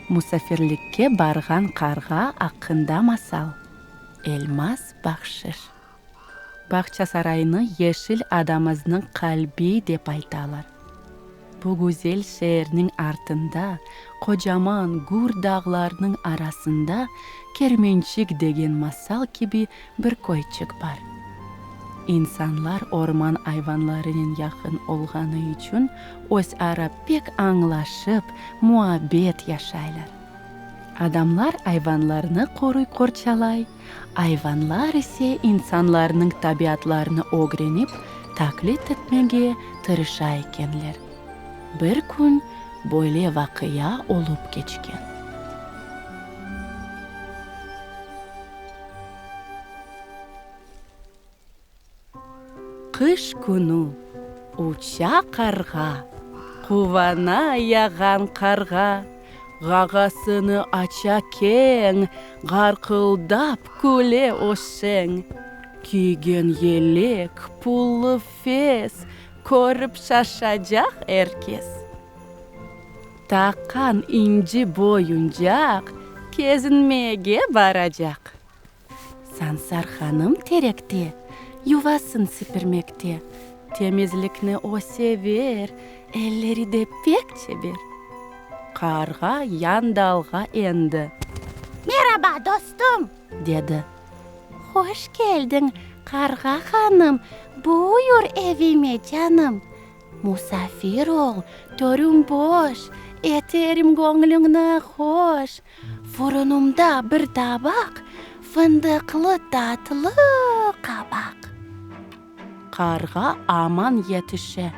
Musafirlikke barğan qarğa aqqında masal. Elmaz bahşış. Bağçasaraynı yeşil adamıznıñ qalbi dep aytalar. Bu güzel şeerniñ artında, qocaman gür dağlarnıñ arasında Kermençik degen masal kibi bir köyçik bar. İnsanlar orman ayvanlarınen yaqın olğanı içün öz ara pek añlaşıp, muabbet yaşaylar. Adamlar ayvanlarnı qoruy-qorçalay, ayvanlar ise insanlarnıñ tabiatlarını ögrenip, taqlit etmege tırışa ekenler. Bir kün böyle vaqia olıp keçken. Qış künü uça qarğa, Quvana yağan qarğa, Ğağasını aça keñ, Ğarqıldap küle o şeñ. Kiygen yelek, pullı fes, Körip şaşacaq er kes. Taqqan inci boyuncaq, Kezinmege baracaq. Sansar hanım terekte yuvasın sipirmekte. Temizlikni o sever, elleri de pek çeber. Qarğa yan dalğa endi. Meraba, dostum! Dedi. Hoş keldiñ, qarğa hanım, buyur evime, canım. Musafir ol, törüm boş, eterim göñlüñni hoş. Furunımda bir tabaq fındıqlı tatlı qabaq. Qarğa aman yetişe,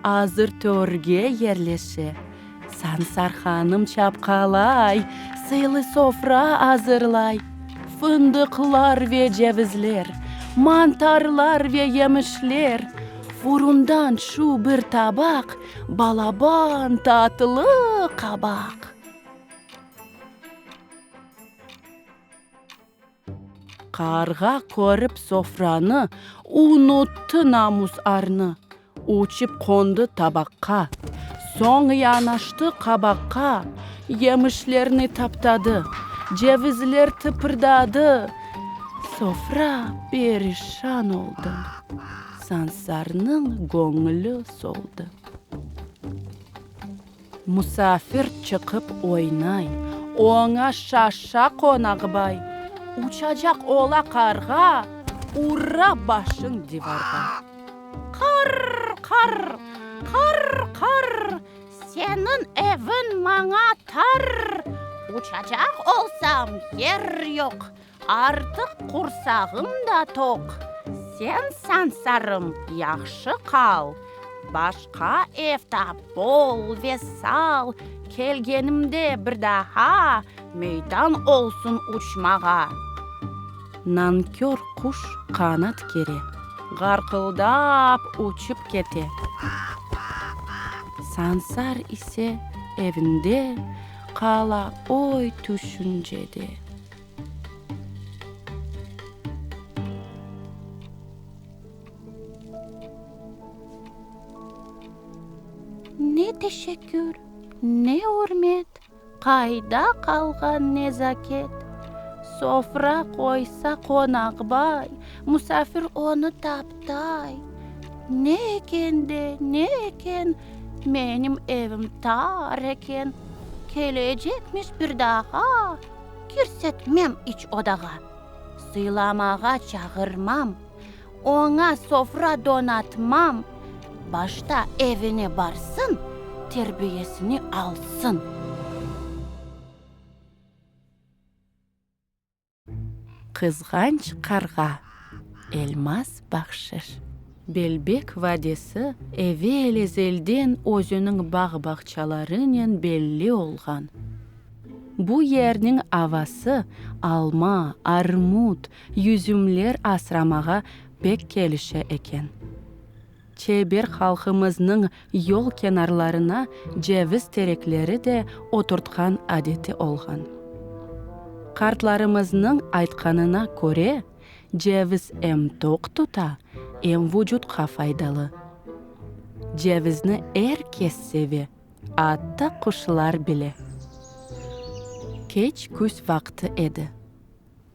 azır törge yerleşe. Sansar hanım çapqalay, sıylı sofra azırlay. Fındıqlar ve cevizler, mantarlar ve yemişler, furundan şu bir tabaq balaban tatlı qabaq. Qarğa körip sofranı, unuttı namus-arnı, uçıp qondı tabaqqa, soñ yanaştı qabaqqa, yemişlerni taptadı, cevizler tıpırdadı, sofra perişan oldı, Sansarnıñ göñlü soldı. Musafir çıqıp oynay, oña şaşa qonaqbay. Uçacaq ola qarğa, ura başın divarğa. Qar, qar, qar, qar, seniñ eviñ maña tar. Uçacaq olsam, yer yoq, Artıq qursağım da toq. Sen, Sansarım, yahşı qal, başqa ev tap, bol ve sal, kelgenimde bir daa meydan olsun uçmağa. Nankör quş qanat kere, ğarqıldap uçıp kete. Sansar ise evinde qala oy-tüşüncede. Ne teşekkür, ne ürmet, qayda qalğan nezaket? Sofra qoysa qonaqbay, musafir onı taptay. Ne eken de, ne eken, menim evim tar eken, kelecekmiş bir daa, Kirsetmem iç odağa, sıylamağa çağırmam, oña sofra donatmam, başta evine barsın, terbiyesini alsın. Qızğanç qarğa, Elmaz bahşış. Belbek vadiysi evel-ezelden özüniñ bağ-bağçalarınen belli olğan. Bu yerniñ avası alma, armut, yüzümler asramağa pek kelişe eken. Çeber halqımıznıñ yol kenarlarına ceviz terekleri de oturtqan adeti olğan. Qartlarımıznıñ aytqanına köre, ceviz em toq tuta, em vucutqa faydalı. Cevizni er kes seve, atta quşlar bile. Keç küz vaqtı edi.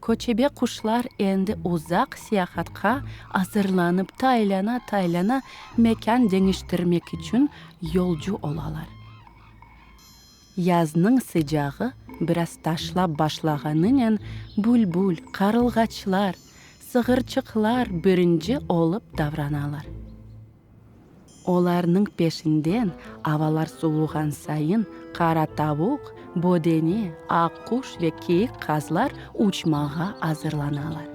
Köçebe quşlar endi uzaq seyahatqa azırlanıp taylana-taylana mekân deñiştirmek içün yolcu olalar. Yaznıñ sıcağı biraz taşlap başlağanınen bülbül, qarılğaçlar, sığırçıqlar birinci olıp davranalar. Olarnıñ peşinden avalar suvuğan sayın qara tavuq, bödene, aqquş ve kiyik qazlar uçmağa azırlanalar.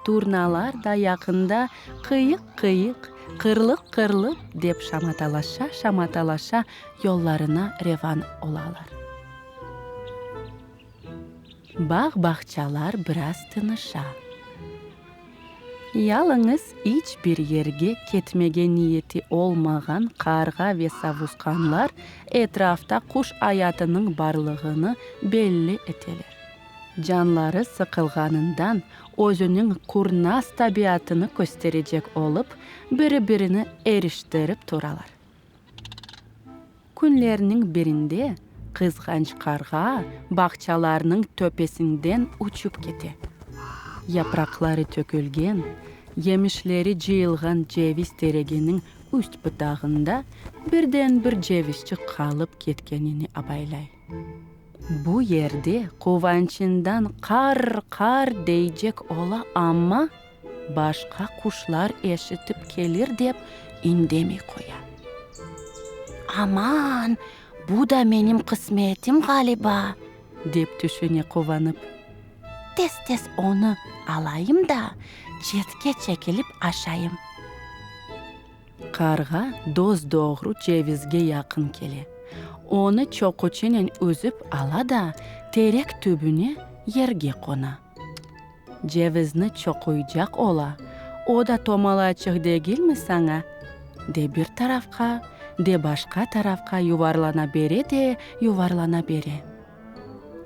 Turnalar da yaqında qıyıq-qıyıq, qırlıq-qırlıq dep şamatalaşa-şamatalaşa yollarına revan olalar. Bağ-bağçalar biraz tınışa. Yalıñız iç bir yerge ketmege niyeti olmağan qarğa ve savusqanlar etrafta quş ayatınıñ barlığını belli eteler. Canları sıqılğanından özüniñ qurnaz tabiatını kösterecek olıp, biri-birini eriştirip turalar. Künlerniñ birinde qızğanç qarğa bağçalarnıñ töpesinden uçıp kete. Yapraqları tökülgen, yemişleri cıyılğan ceviz tereginiñ üst pıtağında birden-bir cevizçik qalıp ketkenini abaylay. Bu yerde quvançından qar-qar deycek ola, amma başqa quşlar eşitip kelir dep, indemey qoya. Aman, bu da menim qısmetim ğaliba, dep tüşüne quvanıp. Tez-tez onı alayım da, çetke çekilip aşayım. Qarğa dos-doğru cevizge yaqın kele. Onı çoquçınen üzip ala da, terek tübüne yerge qona. Cevizni çoquycaq ola, o da tomalaçıq degilmi saña? De bir tarafqa, de başqa tarafqa yuvarlana bere de yuvarlana bere.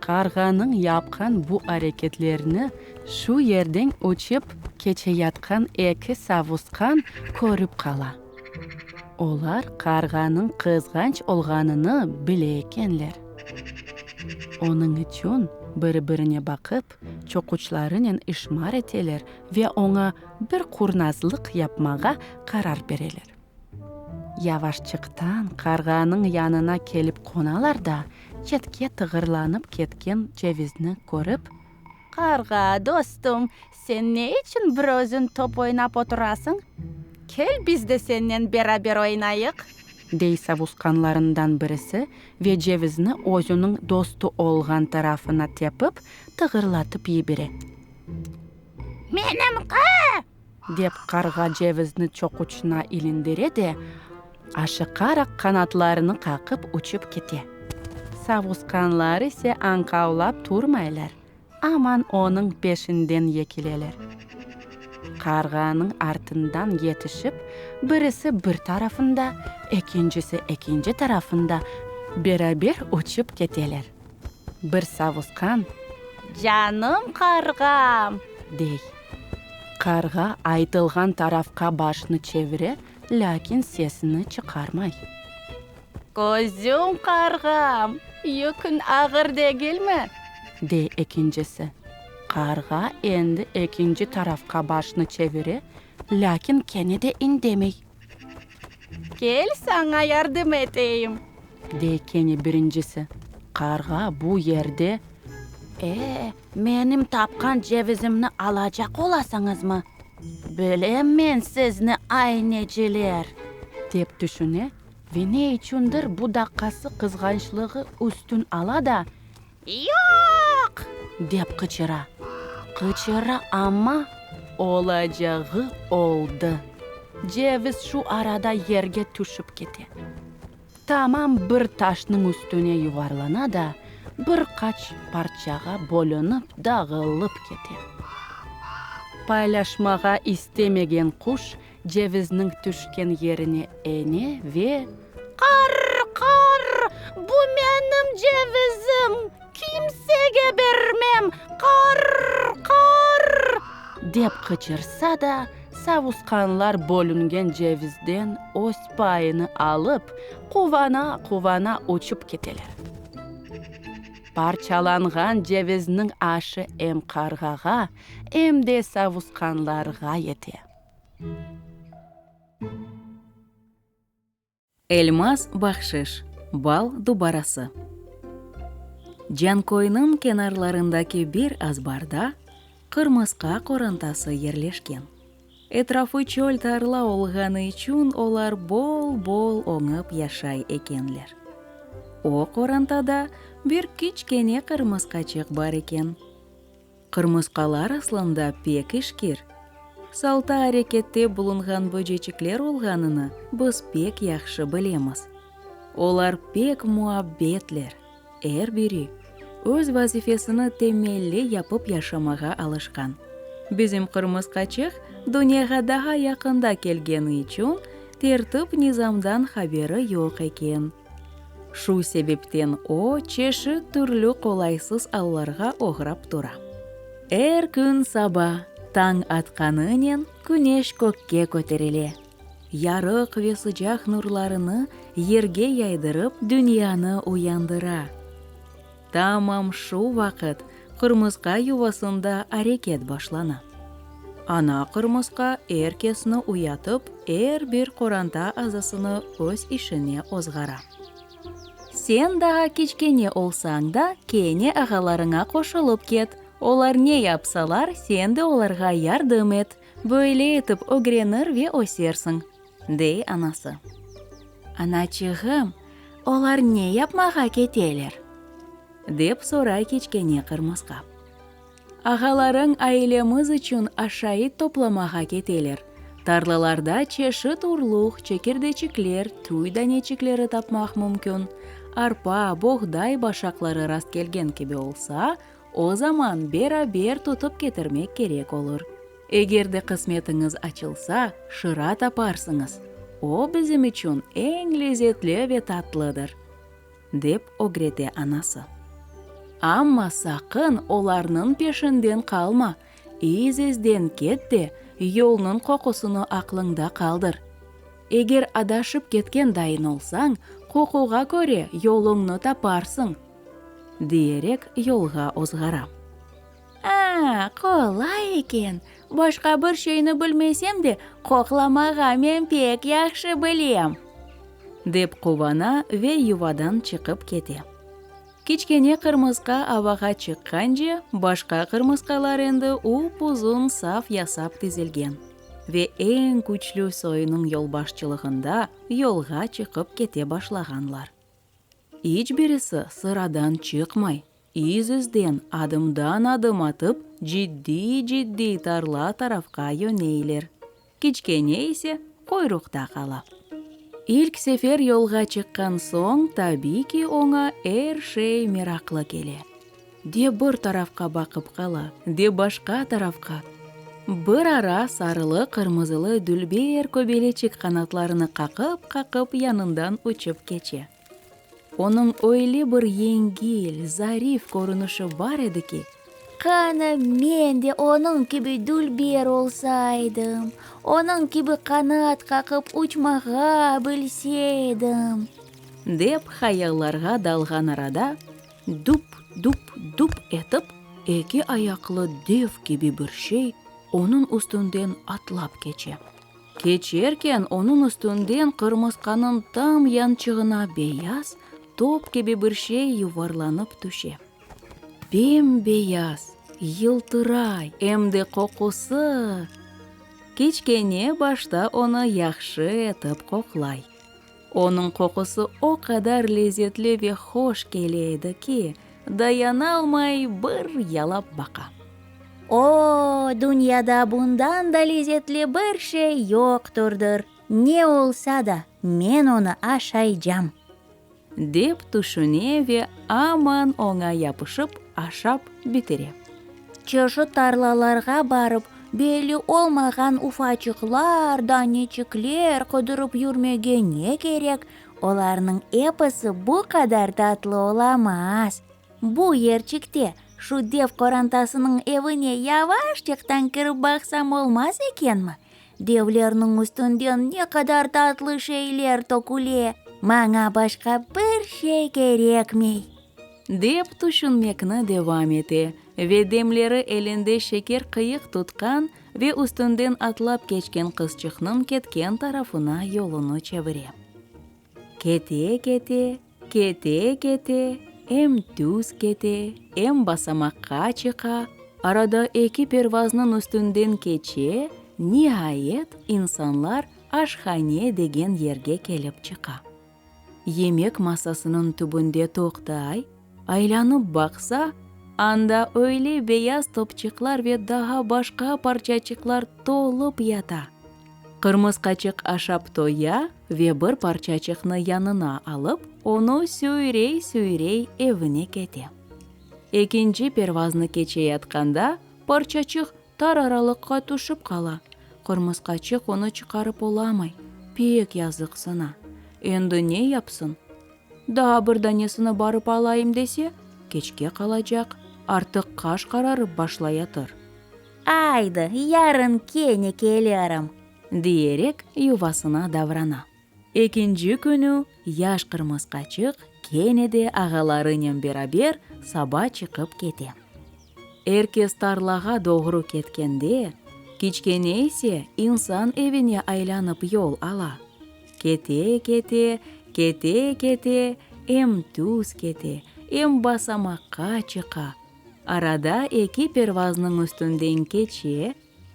Qarğanıñ yapqan bu areketlerini şu yerden uçıp keçeyatqan eki savusqan körip qala. Olar qarğanıñ qızğanç olğanını bile ekenler. Onıñ içün biri-birine baqıp, çoquçlarınen işmar eteler ve oña bir qurnazlıq yapmağa qarar bereler. Yavaşçıqtan qarğanıñ yanına kelip qonalar da, çetke tığırlanıp ketken cevizni körip, Qarğa, dostum, sen ne içün bir özüñ top oynap oturasıñ? Kel, biz de sennen beraber oynayıq! Dey savusqanlarından birisi ve cevizni özüniñ dostu olğan tarafına tepip, tığırlatıp yibere. Menimki! Dep qarğa cevizni çoquçına ilindire de, aşıqaraq qanatlarını qaqıp uçıp kete. Savusqanlar ise añqavlap turmaylar, aman onıñ peşinden yekileler. Qarğanıñ artından yetişip, birisi bir tarafında, ekincisi ekinci tarafında beraber uçıp keteler. Bir savusqan. Canım qarğam! dey. Qarğa aytılğan tarafqa başını çevire, lâkin sesini çıqarmay. Közüm qarğam, yüküñ ağır degilmi? dey ekincisi. Qarğa endi ekinci tarafqa başını çevire, lâkin kene de indemey. Kel, saña yardım eteyim, dey kene birincisi. Qarğa bu yerde, E, menim tapqan cevizimni alacaq olasıñızmı? Bilem men sizni, ayneciler! Dep tüşüne ve ne içündir bu daqqası qızğançlığı üstün ala da, Yoq! Dep qıçıra. Qıçıra amma, olacağı oldı. Ceviz şu arada yerge tüşip kete. Tamam bir taşnıñ üstüne yuvarlana da, bir qaç parçağa bölünip dağılıp kete. Paylaşmağa istemegen quş cevizniñ tüşken yerine ene ve. Qar, qar, bu menim cevizim, kimsege bermem, qar, qar! Dep qıçırsa da, savusqanlar bölüngen cevizden öz payını alıp, quvana-quvana uçıp keteler. Parçalanğan cevizniñ aşı em qarğağa, em de savusqanlarğa yete. Elmaz bahşış. Bal dubarası. Canköyniñ kenarlarındaki bir azbarda qırmısqa qorantası yerleşken. Etrafı çöl-tarla olğanı içün olar bol-bol oñıp yaşay ekenler. O qorantada bir kiçkene qırmısqaçıq bar eken. Qırmısqalar aslında pek işkir, salta arekette bulunğan böceçikler olğanını biz pek yahşı bilemiz. Olar pek muabbetler, er biri öz vazifesini temelli yapıp yaşamağa alışqan. Bizim qırmısqaçıq dünyağa daa yaqında kelgeni içün tertip-nizamdan haberi yoq eken. Şu sebepten o, çeşit türlü qolaysız allarğa oğrap tura. Er kün saba, tañ atqanınen, küneş kökke köterile, yarıq ve sıcaq nurlarını yerge yaydırıp, dünyanı uyandıra. Tamam şu vaqıt qırmısqa yuvasında areket başlana. Ana qırmısqa er kesni uyatıp, er bir qoranta azasını öz işine ozğara. Sen daa kiçkene olsañ da, kene ağalarıña qoşulıp ket, olar ne yapsalar, sen de olarğa yardım et, böyle etip ögrenir ve ösersiñ, dey anası. Anaçığım, olar ne yapmağa keteler? Dep soray kiçkene qırmısqa. Ağalarıñ ailemiz içün aşayt toplamağa keteler. Tarlalarda çeşit urluq, çekirdeçikler, tüy daneçikleri tapmaq mümkün. Arpa, boğday başaqları rastkelgen kibi olsa, o zaman beraber tutıp ketirmek kerek olur. Eger de qısmetiñiz açılsa, şıra taparsıñız. O, bizim içün eñ lezetli ve tatlıdır. Dep ögrete anası. Amma saqın olarnıñ peşinden qalma, iz-izden ket de, yolnıñ qoqusını aqlıñda qaldır. Eger adaşıp ketken dayın olsañ, qoquğa köre yoluñnı taparsıñ, diyerek yolğa ozğara. A, qolay eken! Başqa bir şeyni bilmesem de, qoqlamağa men pek yahşı bilem! Dep quvana ve yuvadan çıqıp kete. Kiçkene qırmısqa avağa çıqqance, başqa qırmısqalar endi up-uzun saf yasap tizilgen ve eñ küçlü soyunıñ yolbaşçılığında yolğa çıqıp kete başlağanlar. İç birisi sıradan çıqmay, iz-izden adımdan-adım atıp, ciddiy-ciddiy tarla tarafqa yöneyler. Kiçkene ise quyruqta qala. İlk sefer yolğa çıqqan soñ, tabiy ki, oña er şey meraqlı kele. De bir tarafqa baqıp qala, de başqa tarafqa. Bir ara sarılı-qırmızılı dülber köbeleçik qanatlarını qaqıp-qaqıp yanından uçıp keçe. Onıñ öyle bir yengil, zarif körünişi bar edi ki, Qana men de onıñ kibi dülber olsaydım, onıñ kibi qanat qaqıp uçmağa bilseydim! Dep hayallarğa dalğan arada, dup-dup-dup etip, eki ayaqlı dev kibi bir şey onıñ üstünden atlap keçe. Keçerken onıñ üstünden qırmısqanıñ tam yançığına beyaz, top kibi bir şey yuvarlanıp tüşe. Bem-beyaz, yıltıray, em de qoqusı! Kiçkene başta onı yahşı etip qoqlay. Onıñ qoqusı o qadar lezetli ve hoş kele edi ki, dayanalmay bir yalap baqa. O, dünyada bundan da lezetli bir şey yoqturdır, ne olsa da, men onı aşaycam! Dep tüşüne ve aman oña yapışıp, aşap bitire. Çeşit tarlalarğa barıp, belli olmağan ufaçıqlar, daneçikler qıdırıp yürmege ne kerek, olarnıñ episi bu qadar tatlı olamaz. Bu yerçikte şu dev qorantasınıñ evine yavaşçıqtan kirip baqsam olmaz ekenmi? Devlerniñ üstünden ne qadar tatlı şeyler töküle, maña başqa bir şey kerekmey. Dep tüşünmekni devam ete ve demleri elinde şeker qıyıq tutqan ve üstünden atlap keçken qızçıqnıñ ketken tarafına yolunı çevire. Kete-kete, kete-kete, em tüz kete, em basamaqqa çıqa, arada eki pervaznıñ üstünden keçe, niayet, insanlar aşhane degen yerge kelip çıqa. Yemek masasınıñ tübünde toqtay, aylanıp baqsa, anda öyle beyaz topçıqlar ve daa başqa parçaçıqlar tolıp yata. Qırmısqaçıq aşap toya ve bir parçaçıqnı yanına alıp, onı süyrey-süyrey evine kete. Ekinci pervaznı keçeyatqanda, parçaçıq tar aralıqqa tüşip qala. Qırmısqaçıq onı çıqarıp olamay, pek yazıqsına. Endi ne yapsın? Daa bir danesini barıp alayım dese, keçke qalacaq, artıq qaş qararıp başlayatır. Aydı, yarın kene kelirim, diyerek yuvasına davrana. Ekinci künü yaş qırmısqaçıq kene de ağalarınen beraber saba çıqıp kete. Er kes tarlağa doğru ketkende, kiçkene ise insan evine aylanıp yol ala. Kete-kete, kete-kete, em tüz kete, em basamaqqa çıqa, arada eki pervaznıñ üstünden keçe,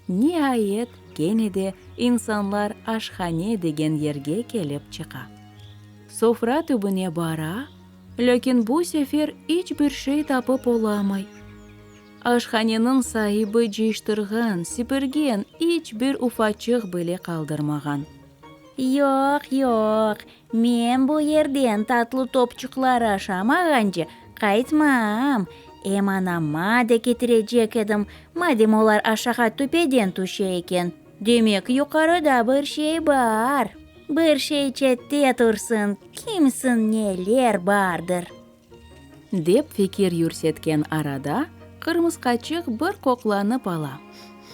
niayet, kene de insanlar aşhane degen yerge kelip çıqa. Sofra tübüne bara, lâkin bu sefer iç bir şey tapıp olamay. Aşhaneniñ saibi cıyıştırğan, sipirgen, iç bir ufaçıq bile qaldırmağan. Yoq, yoq, men bu yerden tatlı topçuqlar aşamağance qaytmam. Em anama da ketirecek edim, madem olar aşağı töpeden tüşe eken, demek yuqarıda bir şey bar. Bir şey çette tursın, kimsin neler bardır. Dep fikir yürsetken arada, qırmısqaçıq bir qoqlanıp ala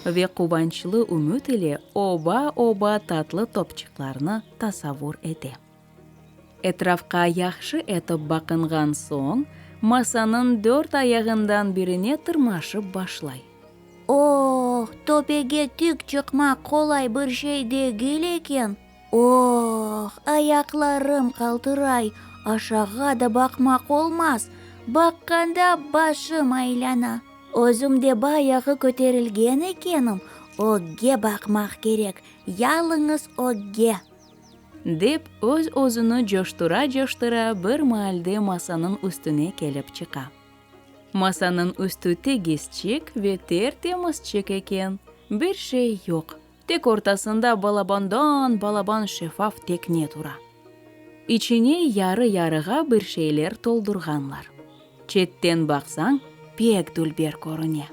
ve quvançlı ümüt ile oba-oba tatlı topçıqlarnı tasavur ete. Etrafqa yahşı etip baqınğan soñ, masanıñ dört ayağından birine tırmaşıp başlay. Oh, töpege tik çıqmaq qolay bir şey degil eken! Oh, ayaqlarım qaltıray, aşağa da baqmaq olmaz, baqqanda başım aylana. Özüm de bayağı köterilgen ekenim, ögge baqmaq kerek, yalıñız ögge. Dep, öz-özüni coştura-coştura bir maalde masanıñ üstüne kelip çıqa. Masanıñ üstü tegizçik ve ter-temizçik eken, bir şey yoq, tek ortasında balabandan-balaban şeffaf tekne tura. İçine yarı-yarığa bir şeyler toldurğanlar. Çetten baqsañ, pek dülber körüne.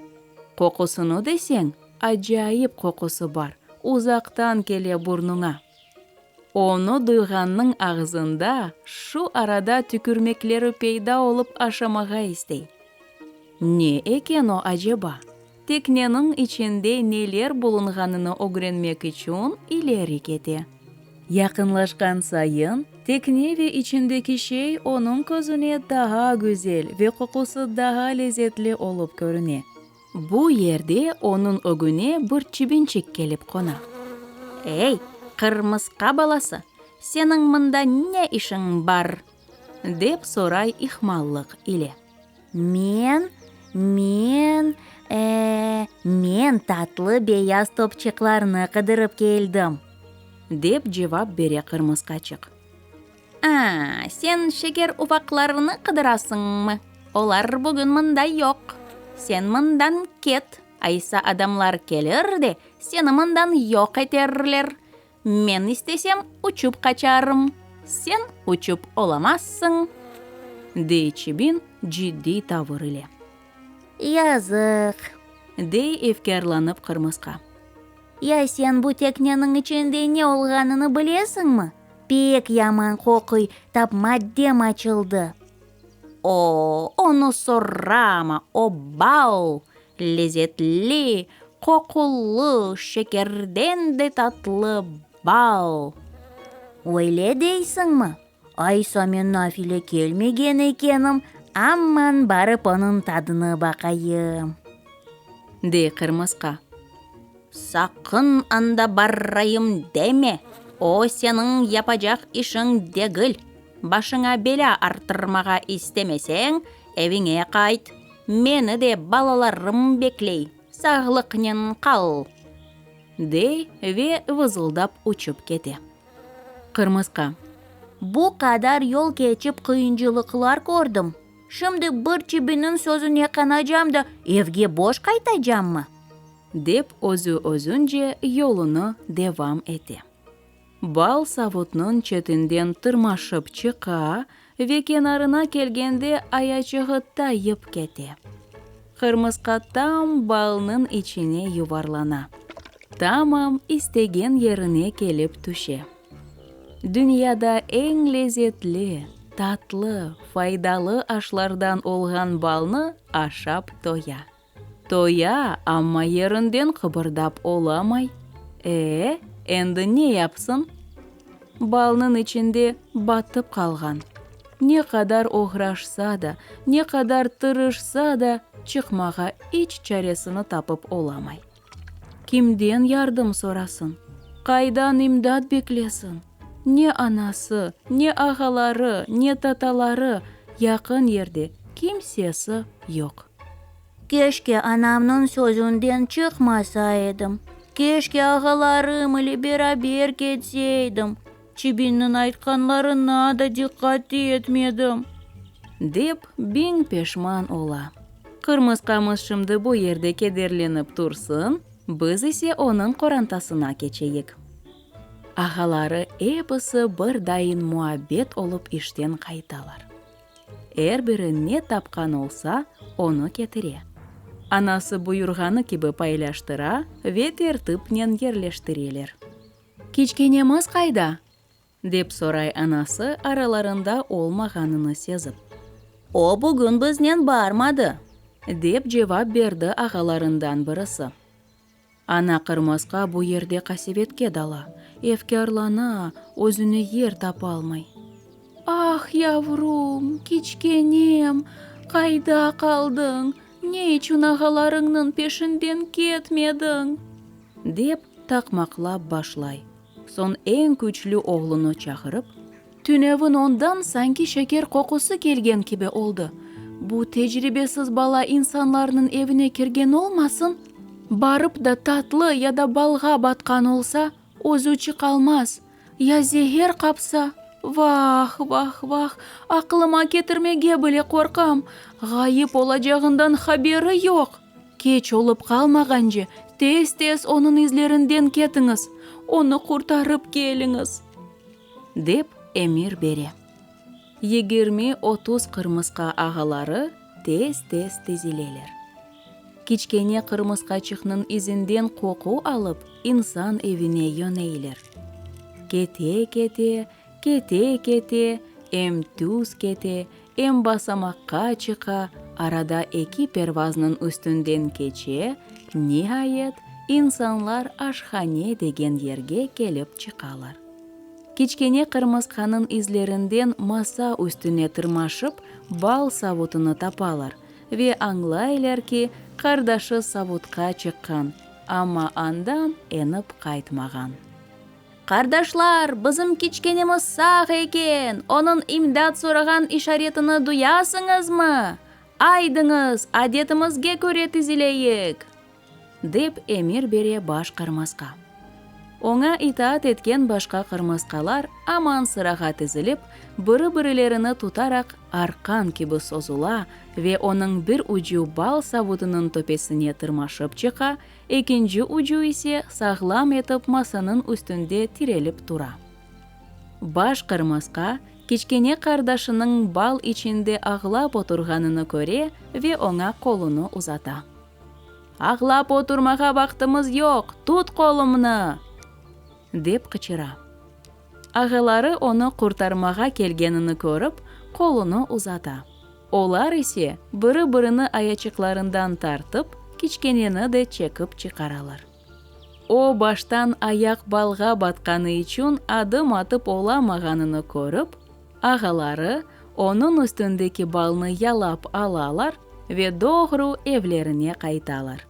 Qoqusını deseñ, acayip qoqusı bar, uzaqtan kele burnuña. Onı duyğannıñ ağzında şu arada tükürmekleri peyda olıp aşamağa istey. Ne eken o aceba? Tekneniñ içinde neler bulunğanını ögrenmek içün ileri kete. Yaqınlaşqan sayın, tekne ve içindeki şey onıñ közüne daa güzel ve qoqusı daa lezetli olıp körüne. Bu yerde onıñ ögüne bir çibinçik kelip qona. Ey, qırmısqa balası, seniñ mında ne işiñ bar? Dep soray ihmallıq ile. Men, men, e, men tatlı beyaz topçıqlarnı qıdırıp keldim, dep cevap bere qırmısqaçıq. A, sen şeker ufaqlarını qıdırasıñmı? Olar bugün mında yoq. Sen mından ket, aysa adamlar kelir de, seni mından yoq eterler. Men istesem, uçıp qaçarım, sen uçıp olamazsıñ, dey çibin ciddiy tavır ile. Yazıq, dey efkârlanıp qırmısqa. Ya sen bu tekneniñ içinde ne olğanını bilesiñmi? Pek yaman qoquy, tap maddem açıldı. O, onı sorama, o bal, lezetli, qoqulı, şekerden de tatlı bal. Öyle deysiñmi? Aysa men nafile kelmegen ekenim. Aman barıp onıñ tadını baqayım! Dey qırmısqa. Saqın anda barayım deme, o seniñ yapacaq işiñ degil. Başıña belâ arttırmağa istemeseñ, eviñe qayt. Meni de balalarım bekley. Sağlıqnen qal! Dey ve vızıldap uçıp kete. Qırmısqa. Bu qadar yol keçip qıyınçılıqlar kördim. Şimdi bir çibinniñ sözüne qanacam da, evge boş qaytacammı? Dep özü-özünce yolunı devam ete. Bal savutnıñ çetinden tırmaşıp çıqa ve kenarına kelgende ayaçığı tayıp kete. Qırmısqa tam balnıñ içine yuvarlana, tamam istegen yerine kelip tüşe. Dünyada eñ lezetli, tatlı, faydalı aşlardan olğan balnı aşap toya. Toya, amma yerinden qıbırdap olamay. E, endi ne yapsın? Balnıñ içinde batıp qalğan. Ne qadar oğraşsa da, ne qadar tırışsa da, çıqmağa iç çaresini tapıp olamay. Kimden yardım sorasın, qaydan imdat beklesin? Ne anası, ne ağaları, ne tataları, yaqın yerde kimsesi yoq. Keşke anamnıñ sözünden çıqmasa edim, keşke ağalarım ile beraber ketseydim, çibinniñ aytqanlarına da diqqat etmedim. Dep, biñ peşman ola. Qırmısqamız şimdi bu yerde kederlenip tursın, biz ise onıñ qorantasına keçeyik. Ağaları episi bir dayın muabbet olıp işten qaytalar. Er biri ne tapqan olsa, onı ketire. Anası buyurğanı kibi paylaştıra ve tertipnen yerleştireler. Kiçkenemiz qayda? Dep soray anası aralarında olmağanını sezip. O bugün biznen barmadı, dep cevap berdi ağalarından birisi. Ana qırmısqa bu yerde qasevetke dala, efkârlana, özüne yer tapalmay. Ah, yavrum, kiçkenem, qayda qaldıñ, ne içün ağalarıñnıñ peşinden ketmediñ? Dep taqmaqlap başlay. Soñ eñ küçlü oğlunı çağırıp. Tünevin ondan sanki şeker qoqusı kelgen kibi oldı. Bu tecribesiz bala insanlarnıñ evine kirgen olmasın? Barıp da tatlı ya da balğa batqan olsa, özü çıqalmaz. Ya zeer qapsa? Vah, vah, vah, aqlıma ketirmege bile qorqam. Ğayıp olacağından haberi yoq. Keç olıp qalmağance, tez-tez onıñ izlerinden ketiñiz, onı qurtarıp keliñiz! Dep emir bere. 20-30 qırmısqa ağaları tez-tez tizileler. Kiçkene qırmısqaçıqnıñ izinden qoqu alıp, insan evine yöneyler. Kete-kete, kete-kete, em tüz kete, em basamaqqa çıqa, arada eki pervaznıñ üstünden keçe, niayet, insanlar aşhane degen yerge kelip çıqalar. Kiçkene qırmısqanıñ izlerinden masa üstüne tırmaşıp, bal savutını tapalar ve añlaylar ki, qardaşı savutqa çıqqan, amma andan enip qaytmağan. Qardaşlar, bizim kiçkenemiz sağ eken, onıñ imdat sorağan işaretini duyasıñızmı? Aydıñız, adetimizge köre tizileyik! Dep emir bere baş qırmısqa. Oña itaat etken başqa qırmısqalar aman sırağa tizilip, biri-birilerini tutaraq arqan kibi sozula ve onıñ bir ucu bal savutınıñ töpesine tırmaşıp çıqa, ekinci ucu ise sağlam etip masanıñ üstünde tirelip tura. Baş qırmısqa kiçkene qardaşınıñ bal içinde ağlap oturğanını köre ve oña qolunı uzata. Ağlap oturmağa vaqtımız yoq, tut qolumnı! Dep qıçıra. Ağaları onı qurtarmağa kelgenini körip, qolunı uzata. Olar ise biri-birini ayaçıqlarından tartıp, kiçkeneni de çekip çıqaralar. O, baştan ayaq balğa batqanı içün adım atıp olamağanını körip, ağaları. Onıñ üstündeki balnı yalap alalar ve doğru evlerine qaytalar.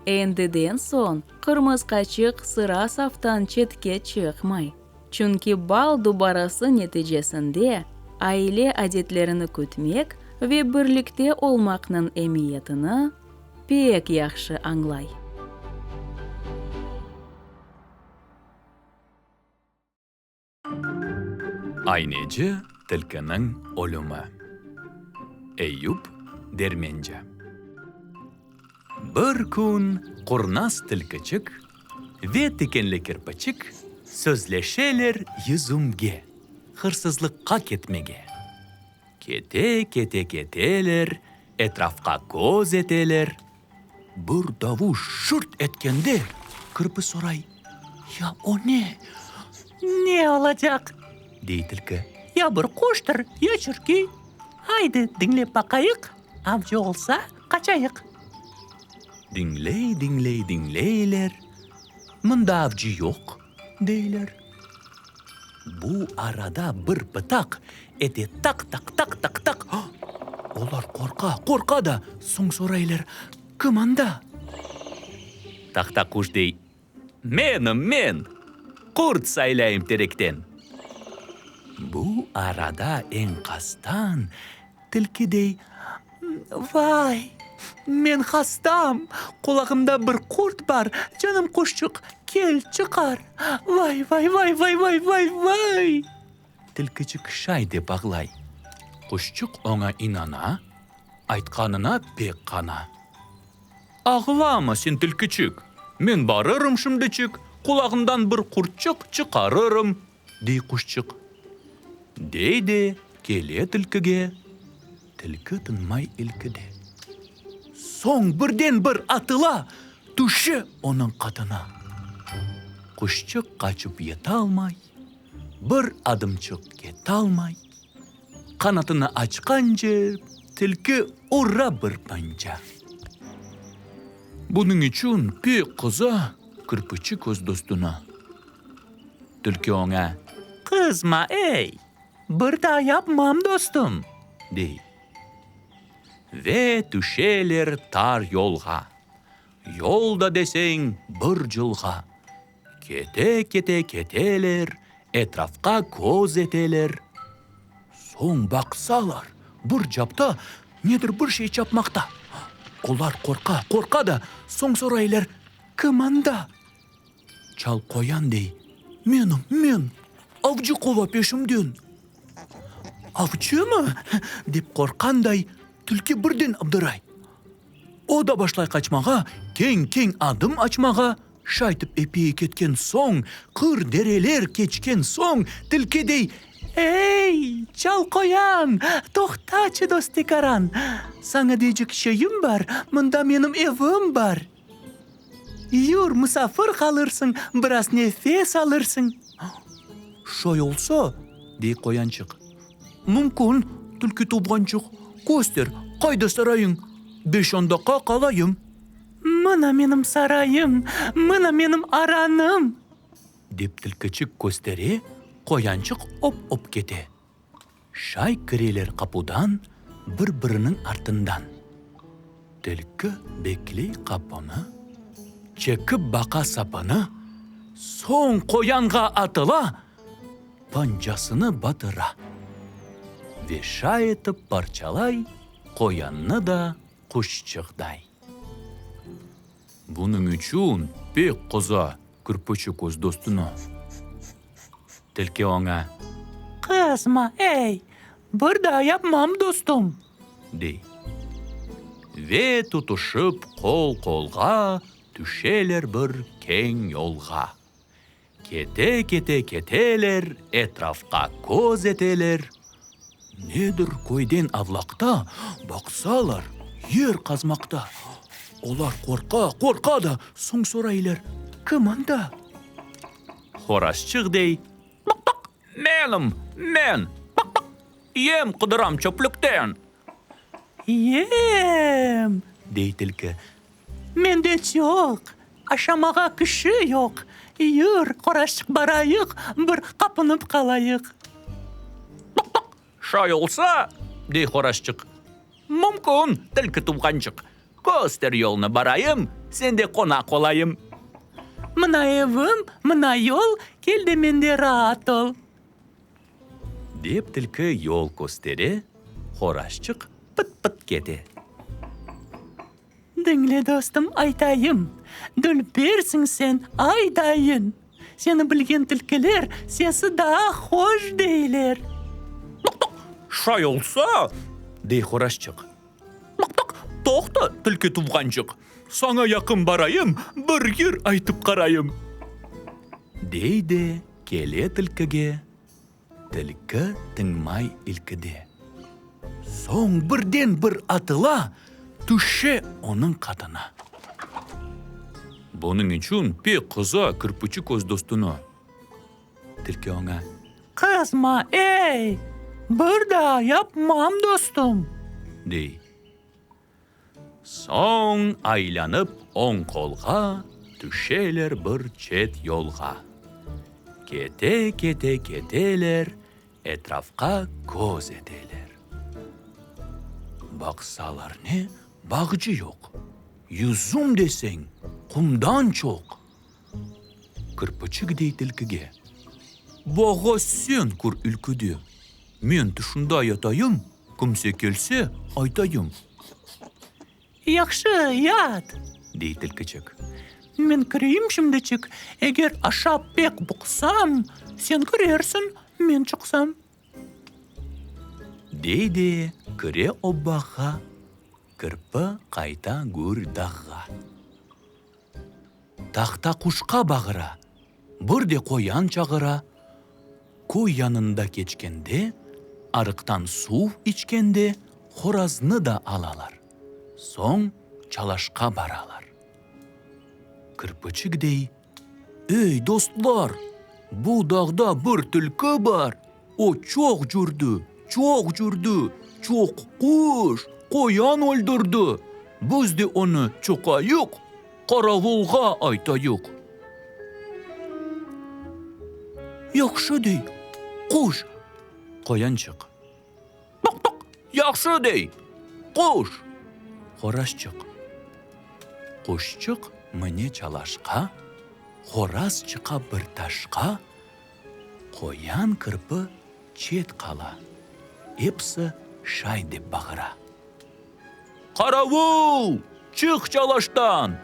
Endiden soñ qırmısqaçıq sıra-saftan çetke çıqmay, çünki bal dubarası neticesinde aile adetlerini kütmek ve birlikte olmaqnıñ emiyetini pek yahşı añlay. Ayneci tilkiniñ ölümi. Eyüp Dermenci. Bir kün qurnaz tilkiçik ve tikenli kirpiçik sözleşeler yüzümge, hırsızlıqqa ketmege. Kete-kete-keteler, etrafqa köz eteler. Bir davuş şırt etkende, kirpi soray, Ya o ne? Ne olacaq? Dey tilki. Ya bir quştır, ya çirkiy. Aydı, diñlep baqayıq, avcı olsa, qaçayıq. Diñley-diñley diñleyler, mında avcı yoq, deyler. Bu arada bir pıtaq ete taq-taq-taq-taq-taq. Olar qorqa, qorqa da, soñ soraylar, Kim anda? Tahtaquş dey, Menim, men! Qurt saylayım terekten. Bu arada eñqastan tilki dey, Vay, men hastam, qulağımda bir qurt bar, canım quşçıq, kel, çıqar! Vay, vay, vay, vay, vay, vay, vay! Tilkiçik şay dep ağlay. Quşçıq oña inana, aytqanına pek qana. Ağlama sen, tilkiçik, men barırım şimdiçik, qulağından bir qurtçıq çıqarırım, dey quşçıq. Dey de, kele tilkige, tilki tınmay ilkide. Soñ birden-bir atıla, tüşe onıñ qatına. Quşçıq qaçıp yetalmay, bir adımçıq ketalmay, qanatını açqance, tilki ura bir panca. Bunıñ içün pek qıza Kirpiçik öz dostuna. Tilki oña. Qızma, ey, bir daa yapmam, dostum, dey. Ve tüşeler tar yolğa. Yol da deseñ bir cılğa. Kete-kete keteler, etrafqa köz eteler. Soñ baqsalar, bir capta nedir bir şey çapmaqta. Olar qorqa, qorqa da, soñ soraylar, Kim anda? Çal qoyan dey, Menim, men, avcı qova peşimden. Avcımı? dep qorqqanday, tilki birden abdıray. O da başlay qaçmağa, keñ-keñ adım açmağa. Şaytip epey ketken soñ, qır dereler keçken soñ, tilki dey, Ey, çal qoyan, toqtaçı, dostekaran, saña deycek şeyim bar, mında menim evim bar. Yur, musafir qalırsıñ, biraz nefes alırsıñ. Şay olsa, dey qoyançıq, mümkün, tilki tuvğançıq, köster, qayda sarayıñ, beş-on daqqa qalayım. Mına menim sarayım, mına menim aranım! Dep tilkiçik köstere, qoyançıq op-op kete. Şay kireler qapudan bir-biriniñ artından. Tilki bekley qapını, çekip baqa sapını, soñ qoyanğa atıla, pancasını batıra. Ve şay etip parçalay qoyannı da quşçıqday. Bunıñ içün pek qıza Kürpiçik öz dostuna. Tilki oña. Qızma, ey, bir daa yapmam, dostum! Dey. Ve tutuşıp qol-qolğa tüşeler bir keñ yolğa. Kete-kete keteler, etrafqa köz eteler. Nedir köyden avlaqta, baqsalar, yer qazmaqta. Olar qorqa, qorqa da, soñ soraylar, Kim anda? Horazçıq dey, Bıq-bıq, menim, men, bıq-bıq, yem qıdıram çöplükten. Yem! Dey tilki. Mende çoq, aşamağa kişi yoq. Yür, qoraşçıq, barayıq, bir qapınıp qalayıq. Bıq-bıq! Şay olsa, dey horazçıq, mümkün, tilki tuvğançıq, köster yolnı barayım, sende qonaq olayım. Mına evim, mına yol, kel de mende raat ol. Dep tilki yol köstere, horazçıq pıt-pıt kete. Diñle, dostum, aytayım, dülbersiñ sen, aydayın. Seni bilgen tilkiler sesi daa hoş deyler. Toq-toq, şay olsa, dey horazçıq. Toq-toq, toqta, tilki tuvğançıq, saña yaqın barayım, bir yır aytıp qarayım. Dey de, kele tilkige. Tilki tıñmay ilkide. Soñ birden bir atıla, tüşe onıñ qatına. Bunıñ içün pek qıza Kirpiçik öz dostuna. Tilki oña. Qızma, ey! Bir daa yapmam, dostum! Dey. Soñ aylanıp oñ qolğa tüşeler bir çet yolğa. Kete-kete keteler, etrafqa köz eteler. Baqsalar ne, bağcı yoq, yüzüm deseñ, qumdan çoq. Kirpiçik dey tilkige, Bağa sen kir ilkide, men tışında yatayım, kimse kelse, aytayım. Yahşı, yat, dey tilkiçik. Men kireyim şimdiçik, eger aşap pek bıqsam, sen kirersiñ, men çıqsam. Dey de, kire o bağğa, kirpi qayta gür dağğa. Tahta quşqa bağıra, bir de qoyan çağıra. Köy yanında keçkende, arıqtan suv içkende horaznı da alalar. Soñ çalaşqa baralar. Kirpiçik dey, Ey, dostlar, bu dağda bir tilki bar, o çoq cürdi, çoq cürdi, çoq quş, qoyan öldürdi. Biz de onı çoqayıq, qaravulğa aytayıq. Yahşı, dey, quş, qoyançıq. Toq-toq, yahşı, dey, quş, horazçıq. Quşçıq mine çalaşqa, horaz çıqa bir taşqa, qoyan kirpi çet qala, episi şay dep bağıra. Qaravul! Çıq çalaştan!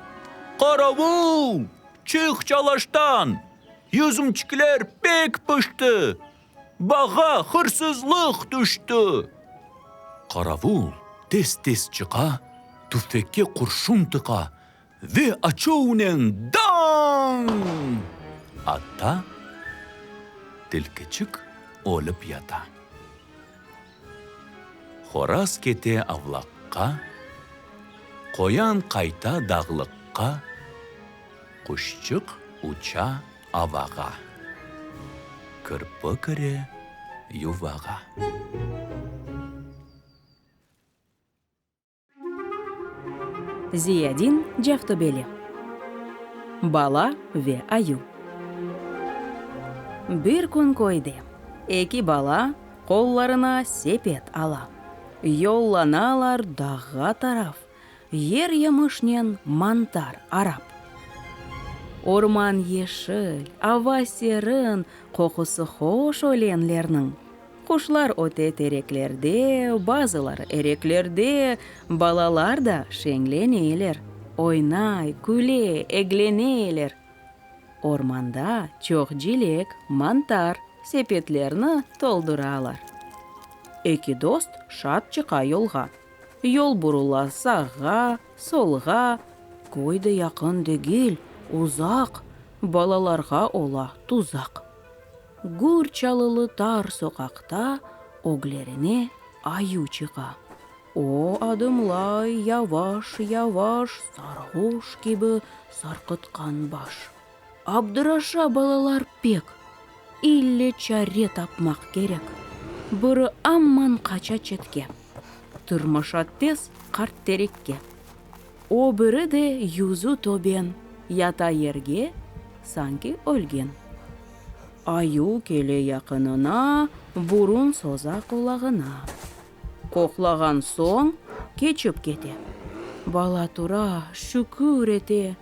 Qaravul! Çıq çalaştan! Yüzümçikler pek pişti! Bağğa hırsızlıq tüşti! Qaravul tez-tez çıqa, tüfekke qurşun tıqa ve açuvnen Dañ! Ata, tilkiçik ölip yata. Horaz kete avlaqqa, qoyan qayta dağlıqqa, quşçıq uça avağa, kirpi kire yuvağa. Ziyadin Cavtobeli. Bala ve ayu. Bir kün köyde eki bala qollarına sepet ala, yollanalar dağğa taraf, yer yemişnen mantar arap. Orman yeşil, ava serin, qoqusı hoş ölenlerniñ. Quşlar öte tereklerde, bazıları ereklerde, balalar da şeñleneler, oynay, küle, egleneler. Ormanda çoq cilek, mantar, sepetlerni tolduralar. Eki dost şad çıqa yolğa. Yol burula sağğa, solğa, köy de yaqın degil, uzaq, balalarğa ola tuzaq. Gür çalılı tar soqaqta öglerine ayu çıqa. O adımlay yavaş-yavaş, sarğuş kibi sarqıtqan baş. Abdıraşa balalar pek, ille çare tapmaq kerek. Biri amman qaça çetke, tırmaşa tez qart terekke. O biri de yüzü töben, yata yerge, sanki ölgen. Ayuv kele yaqınına, burun soza qulağına. Qoqlağan soñ, keçip kete. Bala tura, şükür ete.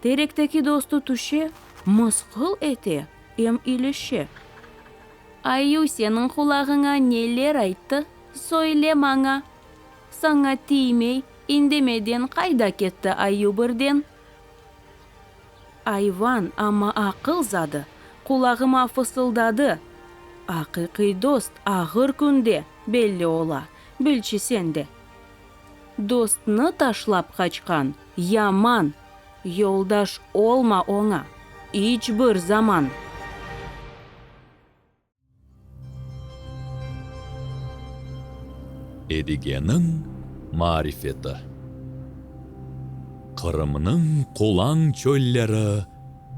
Terekteki dostu tüşe, mısqıl ete, em ilişe. Ayuv seniñ qulağıña neler ayttı, söyle maña? Saña tiymey, indemeden qayda ketti ayuv birden? Ayvan, amma aqıl zadı, qulağıma fısıldadı, Aqiqiy dost ağır künde belli ola, bilçi sen de. Dostnı taşlap qaçqan, yaman, yoldaş olma oña iç bir zaman. Edigeniñ marifeti. Qırımnıñ qulañ çölleri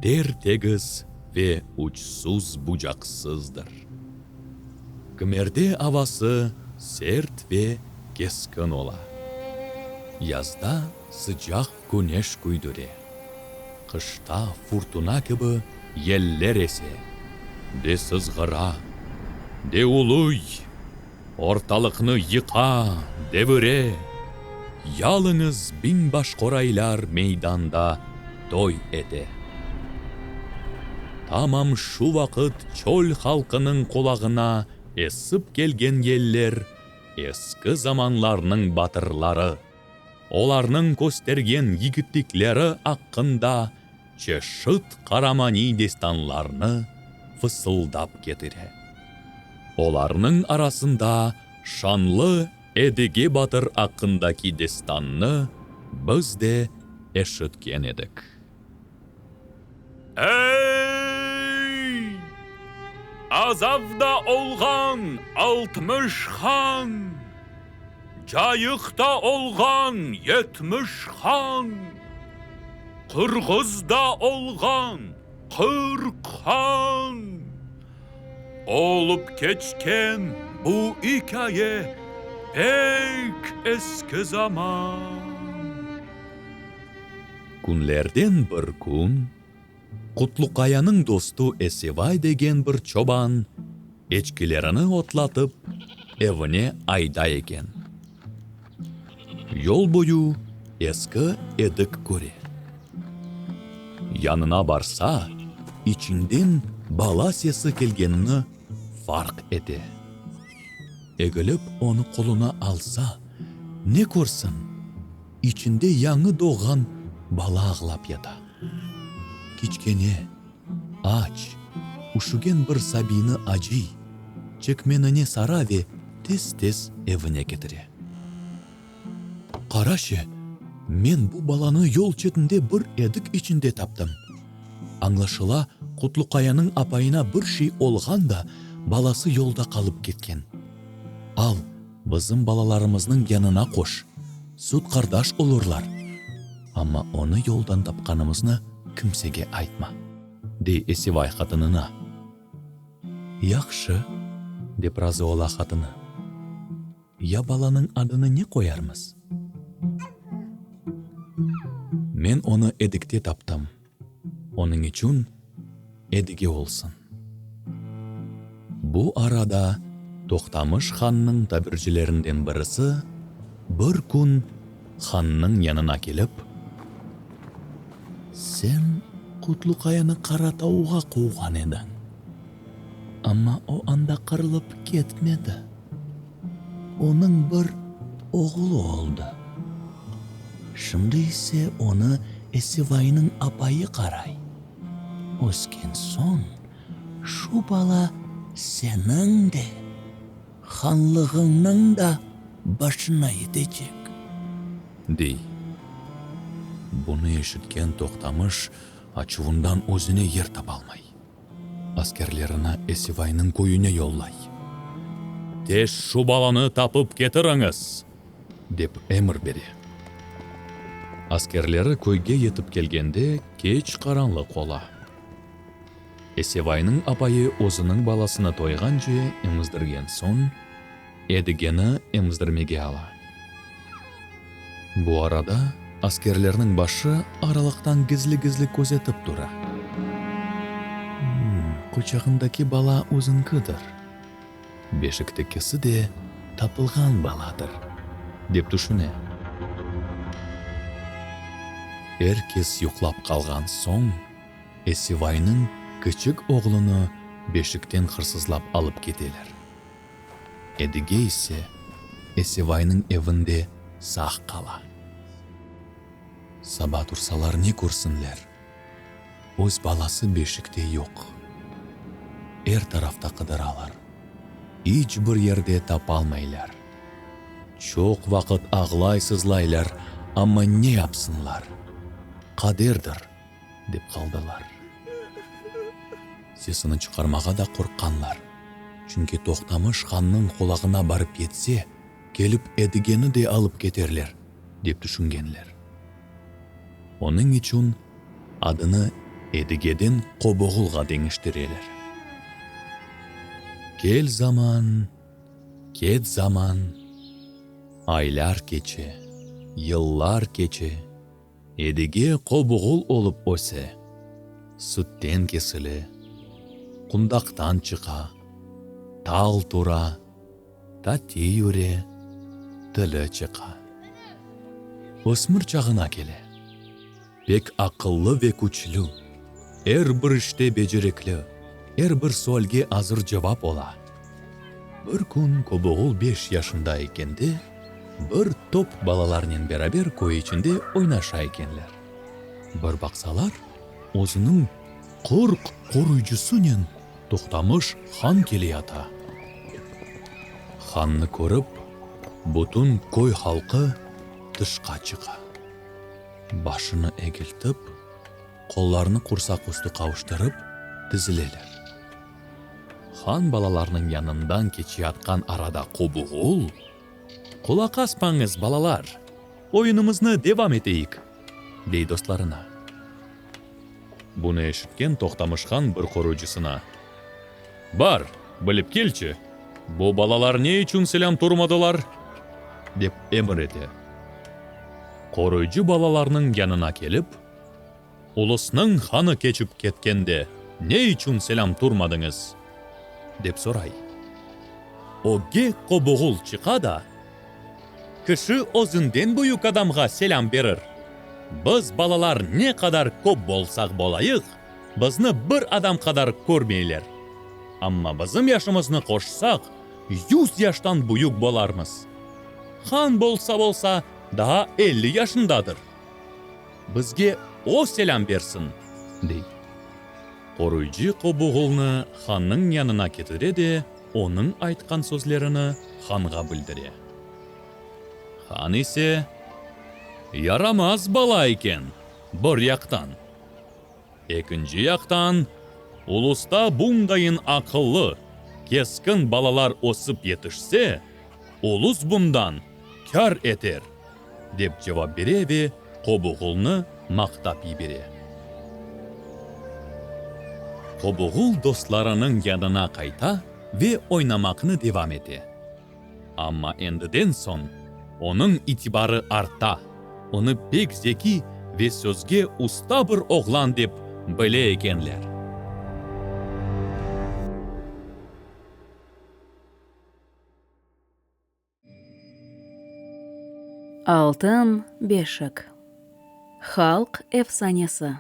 ter-tegiz ve uçsuz-bucaqsızdır. Kimerde avası sert ve keskin ola. Yazda sıcaq küneş küydüre. Qışta furtuna kibi yeller ese, de sızğıra, de uluy, ortalıqnı yıqa, devire. Yalıñız biñbaşqoraylar meydanda toy ete. Tamam şu vaqıt çöl halqınıñ qulağına esip kelgen yeller eski zamanlarnıñ batırları, Olarnıñ köstergen yigitlikleri aqqında çeşit qaramaniy destanlarnı fısıldap ketire. Olarnıñ arasında şanlı Edige batır aqqındaki destannı biz de eşitken edik. Ey, Azavda olğan 60 han, Cayıqta olğan 70 han, Qırğızda olğan 40 han, Olıp keçken bu ikâye pek eski zaman. Künlerden bir kün Qutluqayanıñ dostu Esevay degen bir çoban eçkilerini otlatıp, evine ayday eken. Yol boyu eski edik köre. Yanına barsa, içinden bala sesi kelgenini farq ete. Egilip onı qoluna alsa, ne körsin, İçinde yañı doğğan bala ağlap yata. Kiçkene, aç, üşügen bir sabiyni acıy, çekmenine sara ve tez-tez evine ketire. Qaraşe, men bu balanı yol çetinde bir edik içinde taptım. Añlaşıla, Qutluqayanıñ apayına bir şey olğan da, balası yolda qalıp ketken. Al, Bizim balalarımıznıñ yanına qoş, süt qardaş olurlar. Amma onı yoldan tapqanımıznı kimsege aytma, dey Esivay qatınına. Yahşı, dep razı ola qatını. Ya balanıñ adını ne qoyarmız? Men onı edikte taptım. Onıñ içün Edige olsun. Bu arada Toqtamış hannıñ tabircilerinden birisi bir kün hannıñ yanına kelip. Sen Qutluqayanı Qaratavuğa quvğan ediñ, amma o anda qırılıp ketmedi. Onıñ bir oğlu oldı. Şimdi ise onı Esivaynıñ apayı qaray. Ösken soñ, şu bala seniñ de, hanlığıñnıñ da başına yetecek. Dey. Bunı eşitken Toqtamış açuvından özüne yer tapalmay. Askerlerini Esivaynıñ köyüne yollay. Tez şu balanı tapıp ketiriñiz! dep emir bere. Askerleri köyge yetip kelgende keç qaranlıq ola. Esevaynıñ apayı özüniñ balasını toyğance emizdirgen soñ, Edigeni emizdirmege ala. Bu arada askerlerniñ başı aralıqtan gizli-gizli közetip tura. Quçağındaki bala özüñkidir, beşiktekisi de tapılğan baladır, dep tüşüne. Er kes yuqlap qalğan soñ, Esivaynıñ kiçik oğlunı beşikten hırsızlap alıp keteler. Edige ise Esivaynıñ evinde sağ qala. Saba tursalar ne körsinler, öz balası beşikte yoq. Er tarafta qıdıralar, iç bir yerde tapalmaylar. Çoq vaqıt ağlay-sızlaylar, amma ne yapsınlar, qaderdir, dep qaldılar. Sesini çıqarmağa da qorqqanlar, çünki Toqtamış hannıñ qulağına barıp yetse, kelip Edigeni de alıp keterler, dep tüşüngenler. Onıñ içün adını Edigeden Qoboğulğa deñiştireler. Kel zaman, ket zaman, aylar keçe, yıllar keçe, Edige Qoboğul olıp öse, sütten kesile, qundaqtan çıqa, tal tura, Tati yüre, tili çıqa. Ösmür çağına kele. Pek aqıllı ve küçlü, er bir işte becerikli, er bir sualge azır cevap ola. Bir kün Köboğul beş yaşında ekende, bir top balalarnen beraber köy içinde oynaşa ekenler. Bir baqsalar, özüniñ 40 qoruyıcısınen Toqtamış han keleyata. Hannı körip, bütün köy halqı tışqa çıqa. Başını egiltip, qollarını qursaq üstü qavuştırıp, tizileler. Han balalarnıñ yanından keçeyatqan arada Qobuğul, Qulaq asmañız, balalar, oyunımıznı devam eteyik, dey dostlarına. Bunı eşitken Toqtamış han bir qoruyıcısına, Bar, bilip kelçi, bu balalar ne içün selâm turmadılar? dep emir ete. Qoruyıcı balalarnıñ yanına kelip, Ulusnıñ hanı keçip ketkende ne içün selâm turmadıñız? dep soray. Ögge Qobuğul çıqa da, Kişi özünden büyük adamğa selâm berir. Biz balalar ne qadar köp bolsaq bolayıq, bizni bir adam qadar körmeyler. Amma bizim yaşımıznı qoşsaq, yüz yaştan büyük bolarmız. Han bolsa-bolsa daa 50 yaşındadır. Bizge o selâm bersin, dey. Qoruyıcı Qobuğulnı hannıñ yanına ketire de, onıñ aytqan sözlerini hanğa bildire. Han ise, Yaramaz bala eken, bir yaqtan. Ekinci yaqtan, ulusta bundayın aqıllı, keskin balalar ösip yetişse, ulus bundan kâr eter, dep cevap bere ve Qobuğulnı maqtap yibere. Qobuğul dostlarınıñ yanına qayta ve oynamaqnı devam ete. Amma endiden soñ onıñ itibarı arta, onı pek zeki ve sözge usta bir oğlan dep bile ekenler. Altın beşik. Halq efsanesi.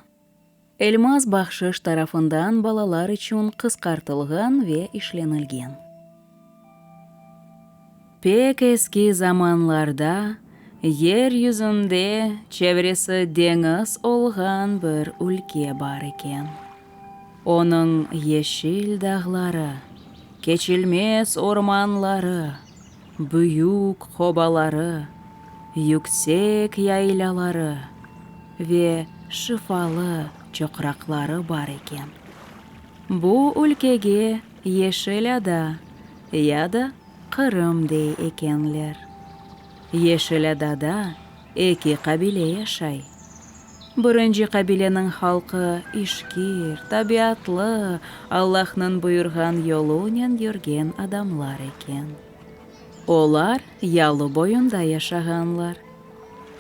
Elmaz Bahşış tarafından balalar içün qısqartılğan ve işlenilgen. Pek eski zamanlarda yer yüzünde çevresi deñiz olğan bir ülke bar eken. Onıñ yeşil dağları, keçilmez ormanları, büyük qobaları, yüksek yaylaları ve şifalı çoqraqları bar eken. Bu ülkege Yeşil ada ya da Qırım dey ekenler. Yeşil adada eki qabile yaşay. Birinci qabileniñ halqı işkir, tabiatlı, Allahnıñ buyurğan yolunen yürgen adamlar eken. Olar yalı boyunda yaşağanlar.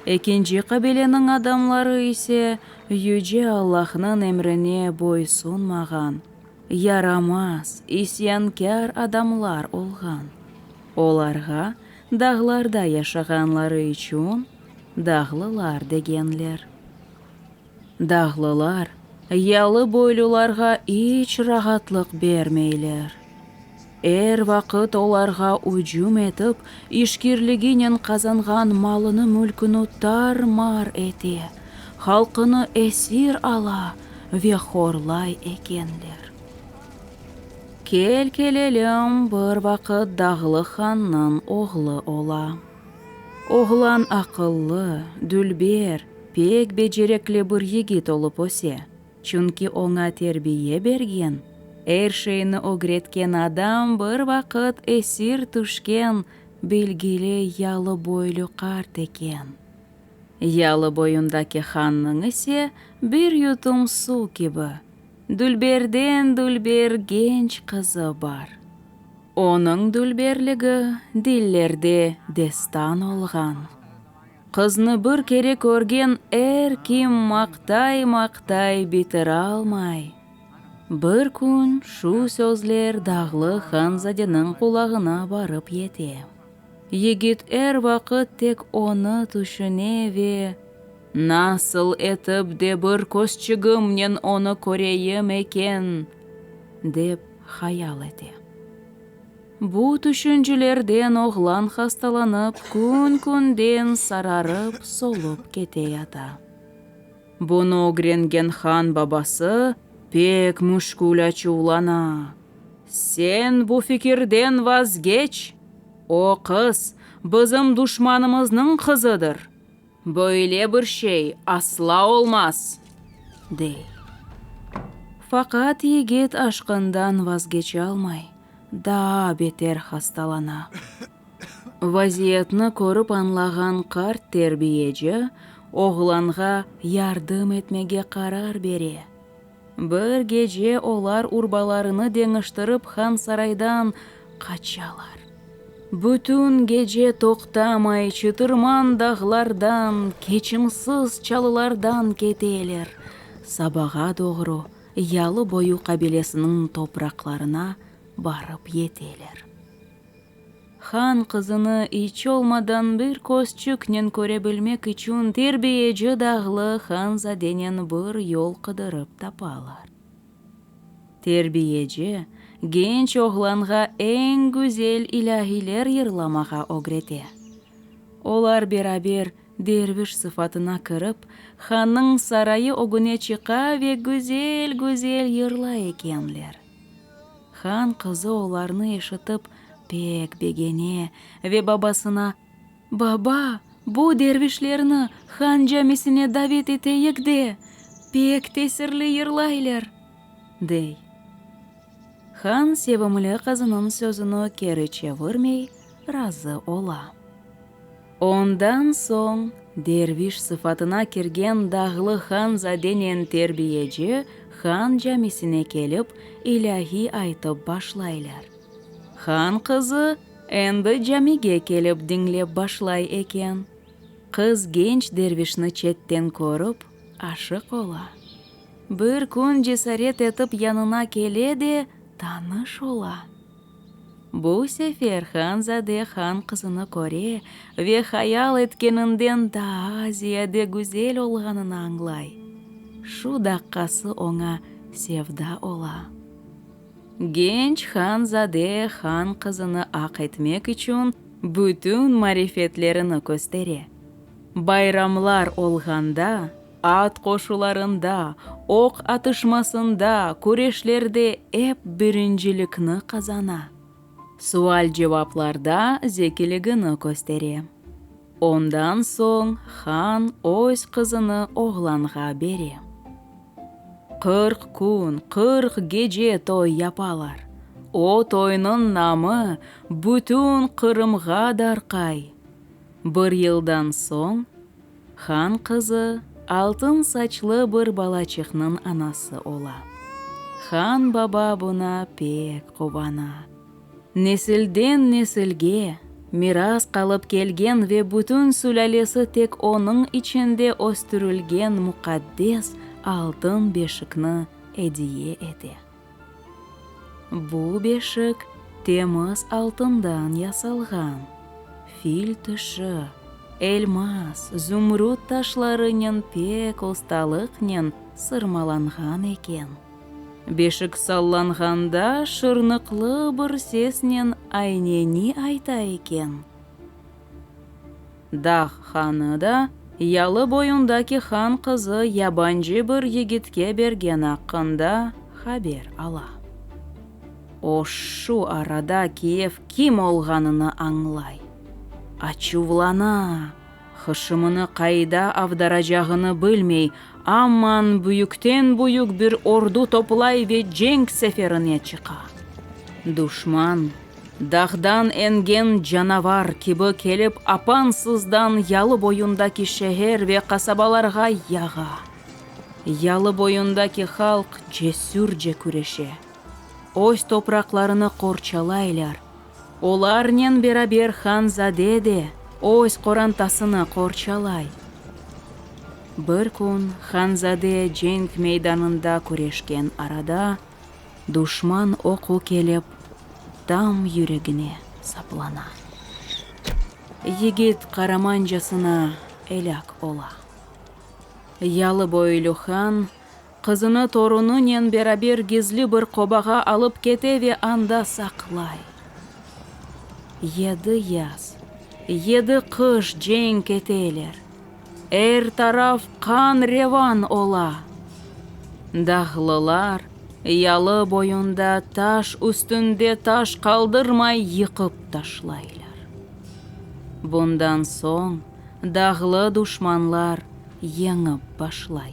Ekinci qabileniñ adamları ise Yüce Allahnıñ emrine boysunmağan. Yaramaz, isyankâr adamlar olğan. Olarğa dağlarda yaşağanları içün dağlılar degenler. Dağlılar yalıboylularğa iç rahatlıq bermeyler. Er vaqıt olarğa ücüm etip, işkirliginen qazanğan malını-mülküni tar-mar ete, halqını esir ala ve horlay ekenler. Kel-kelelim, bir vaqıt dağlı hannıñ oğlu ola. Oğlan aqıllı, dülber, pek becerikli bir yigit olıp öse, çünki oña terbiye bergen, er şeyni ögretken adam bir vaqıt esir tüşken bilgili yalıboylu qart eken. Yalı boyundaki hannıñ ise bir yutum suv kibi, dülberden-dülber genç qızı bar. Onıñ dülberligi dillerde destan olğan. Qıznı bir kere körgen er kim maqtay-maqtay bitiralmay. Bir kün şu sözler dağlı han-zadeniñ qulağına barıp yete. Yigit er vaqıt tek onı tüşüne ve, Nasıl etip de bir közçigimnen onı köreyim eken, dep hayal ete. Bu tüşüncelerden oğlan hastalanıp, kün-künden sararıp, solıp keteyata. Bunı ögrengen han babası pek müşkül açuvlana: Sen bu fikirden vazgeç, o qız bizim duşmanımıznıñ qızıdır, böyle bir şey asla olmaz, dey. Faqat yigit aşqından vazgeçalmay, daa beter hastalana. Vaziyetni körip añlağan qart terbiyeci oğlanğa yardım etmege qarar bere. Bir gece olar urbalarını deñiştirip, Hansaraydan qaçalar. Bütün gece toqtamay çıtırman dağlardan, keçimsiz çalılardan keteler, sabağa doğru yalı boyu qabilesiniñ topraqlarına barıp yeteler. Han qızını iç olmadan bir közçüknen köre bilmek içün terbiyeci dağlı han-zadenen bir yol qıdırıp tapalar. Terbiyeci genç oğlanğa eñ güzel ilâhiler yırlamağa ögrete. Olar beraber derviş sıfatına kirip, hannıñ sarayı ögüne çıqa ve güzel-güzel yırlay ekenler. Han qızı olarnı eşitip, pek begene ve babasına, Baba, bu dervişlerni han camisine davet eteyik de, pek tesirli yırlaylar, dey. Han sevimli qızınıñ sözüni keri çevirmey, razı ola. Ondan soñ derviş sıfatına kirgen dağlı han-zadenen terbiyeci han camisine kelip, ilâhiy aytıp başlaylar. Han qızı endi camige kelip diñlep başlay eken. Qız genç dervişni çetten körip, aşıq ola. Bir kün cesaret etip yanına kele de, tanış ola. Bu sefer han-zade han qızını köre ve hayal etkeninden daa ziyade güzel olğanını añlay. Şu daqqası oña sevda ola. Genç han-zade han qızını aq etmek içün bütün marifetlerini köstere. Bayramlar olğanda, at qoşularında, oq atışmasında, küreşlerde ep birincilikni qazana. Sual-cevaplarda zekiligini köstere. Ondan soñ han öz qızını oğlanğa bere. 40 kün, 40 gece toy yapalar. O toynıñ namı bütün Qırımğa darqay. Bir yıldan soñ han qızı altın saçlı bir balaçıqnıñ anası ola. Han baba buña pek quvana. Nesilden nesilge miras qalıp kelgen ve bütün sülâlesi tek onıñ içinde östürilgen muqaddes altın beşikni ediye ete. Bu beşik temiz altından yasalğan, fil tişi, elmaz, zümrüt taşlarınen pek ustalıqnen sırmalanğan eken. Beşik sallanğanda, şırnıqlı bir sesnen ayneni ayta eken. Dağ hanı da yalı boyundaki han qızı yabancı bir yigitke bergeni aqqında haber ala. O şu arada kiyev kim olğanını añlay. Açuvlana, hışımını qayda avdaracağını bilmey, aman büyükten-büyük bir ordu toplay ve cenk seferine çıqa. Duşman, dağdan engen canavar kibi kelip, apansızdan yalı boyundaki şeer ve qasabalarğa yağa. Yalı boyundaki halq cesürce küreşe, öz topraqlarını qorçalaylar. Olarnen beraber han-zade de öz qorantasını qorçalay. Bir kün han-zade cenk meydanında küreşken arada, duşman oqu kelip, tam yüregine saplana. Yigit qaramancasına elâk ola. Yalı boylu han, qızını torunınen beraber gizli bir qobağa alıp kete ve anda saqlay. Yedi yaz, yedi qış cenk eteler. Er taraf qan-revan ola. Dağlılar yalı boyunda taş üstünde taş qaldırmay yıqıp taşlaylar. Bundan soñ dağlı duşmanlar yeñip başlay.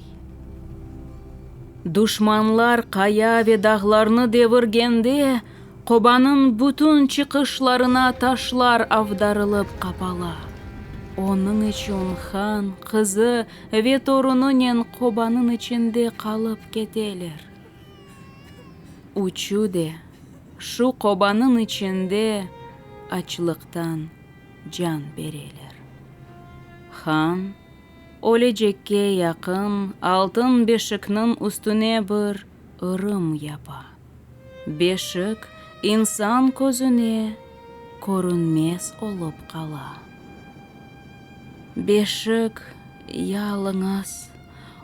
Duşmanlar qaya ve dağlarnı devirgende, qobanıñ bütün çıqışlarına taşlar avdarılıp qapala. Onıñ içün han, qızı ve torunınen qobanıñ içinde qalıp keteler. Üçü de şu qobanıñ içinde açlıqtan can bereler. Han, ölecekke yaqın altın beşikniñ üstüne bir ırım yapa. Beşik insan közüne körünmez olıp qala. Beşik yalıñız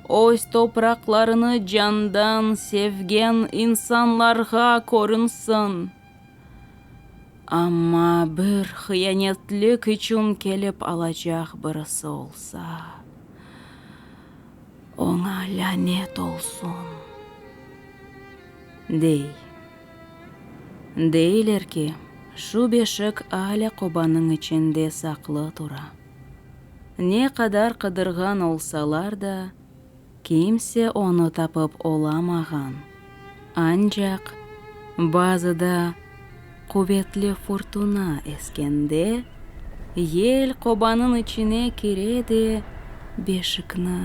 öz topraqlarını candan sevgen insanlarğa körünsin. Amma bir hıyanetlik içün kelip alacaq birisi olsa, oña lânet olsun, dey. Deyler ki, şu beşik alâ qobanıñ içinde saqlı tura. Ne qadar qıdırğan olsalar da, kimse onı tapıp olamağan. Ancaq, bazıda quvetli furtuna eskende, yel qobanıñ içine kire de, beşikni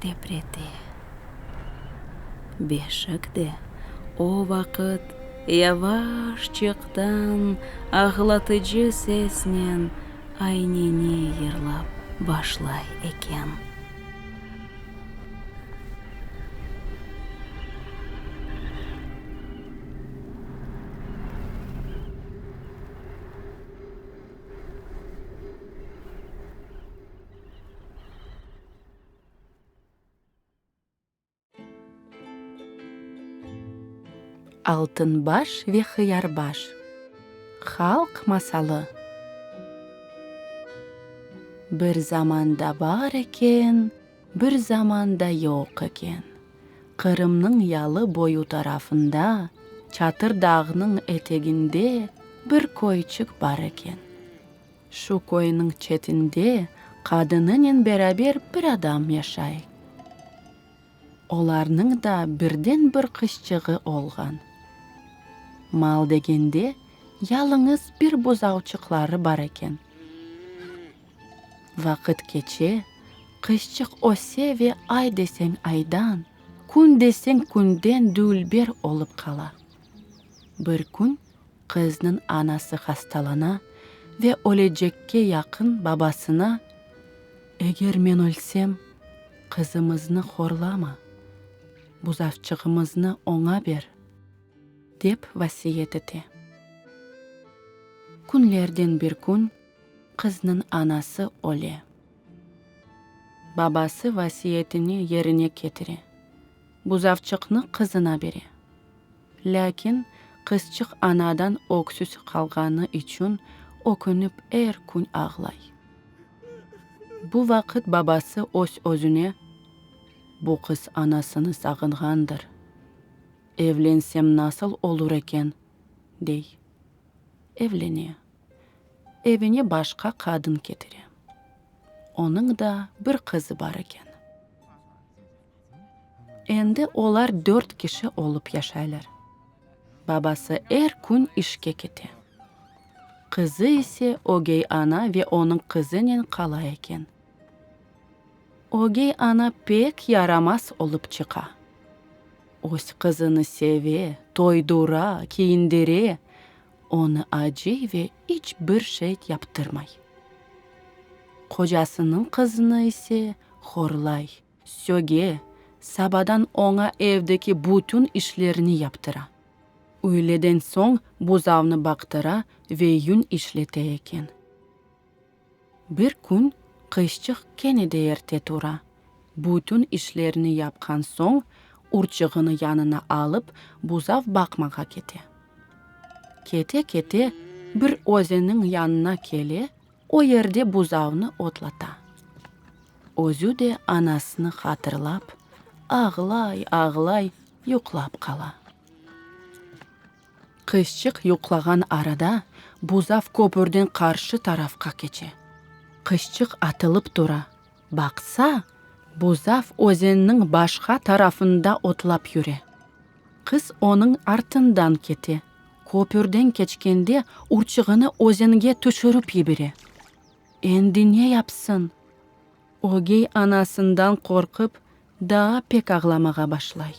teprete. Beşik de o vaqıt yavaşçıqtan ağlatıcı sesnen ayneni yırlap başlay eken. Altınbaş ve Hıyarbaş. Halq masalı. Bir zamanda bar eken, bir zamanda yoq eken, Qırımnıñ yalı boyu tarafında, Çatır Dağnıñ eteginde bir köyçik bar eken. Şu köyniñ çetinde qadınınen beraber bir adam yaşay. Olarnıñ da birden-bir qızçığı olğan. Mal degende, yalıñız bir buzavçıqları bar eken. Vaqıt keçe, qızçıq öse ve ay deseñ aydan, kün deseñ künden dülber olıp qala. Bir kün Qıznıñ anası hastalana ve ölecekke yaqın babasına, Eger men ölsem, qızımıznı horlama, buzavçığımıznı oña ber. Dep vasiyet ete. Künlerden bir kün qıznıñ anası öle. Babası vasiyetini yerine ketire, buzavçıqnı qızına bere. Lâkin qızçıq anadan öksüz qalğanı içün ökünip er kün ağlay. Bu vaqıt babası öz-özüne, Bu qız anasını sağınğandır. Evlensem nasıl olur eken, dey. Evlene. Evine başqa qadın ketire. Onıñ da bir qızı bar eken. Endi olar dört kişi olıp yaşaylar. Babası er kün işke kete. Qızı ise ögey ana ve onıñ qızınen qala eken. Ögey ana pek yaramaz olıp çıqa. Öz qızını seve, toydura, kiyindire, onı acıy ve iç bir şey yaptırmay. Qocasınıñ qızını ise horlay, söge, sabadan oña evdeki bütün işlerni yaptıra. Üyleden soñ buzavnı baqtıra ve yün işlete eken. Bir kün qızçıq kene de erte tura, bütün işlerini yapqan soñ, urçığını yanına alıp, buzav baqmağa kete. Kete-kete, bir özenniñ yanına kele, o yerde buzavnı otlata. Özü de anasını hatırlap, ağlay-ağlay yuqlap qala. Qızçıq yuqlağan arada, buzav köpürden qarşı tarafqa keçe. Qızçıq atılıp tura, baqsa, buzav özenniñ başqa tarafında otlap yüre. Qız onıñ artından kete, köpürden keçkende urçığını özenge tüşürip yibere. Endi ne yapsın? Ögey anasından qorqıp, daa pek ağlamağa başlay.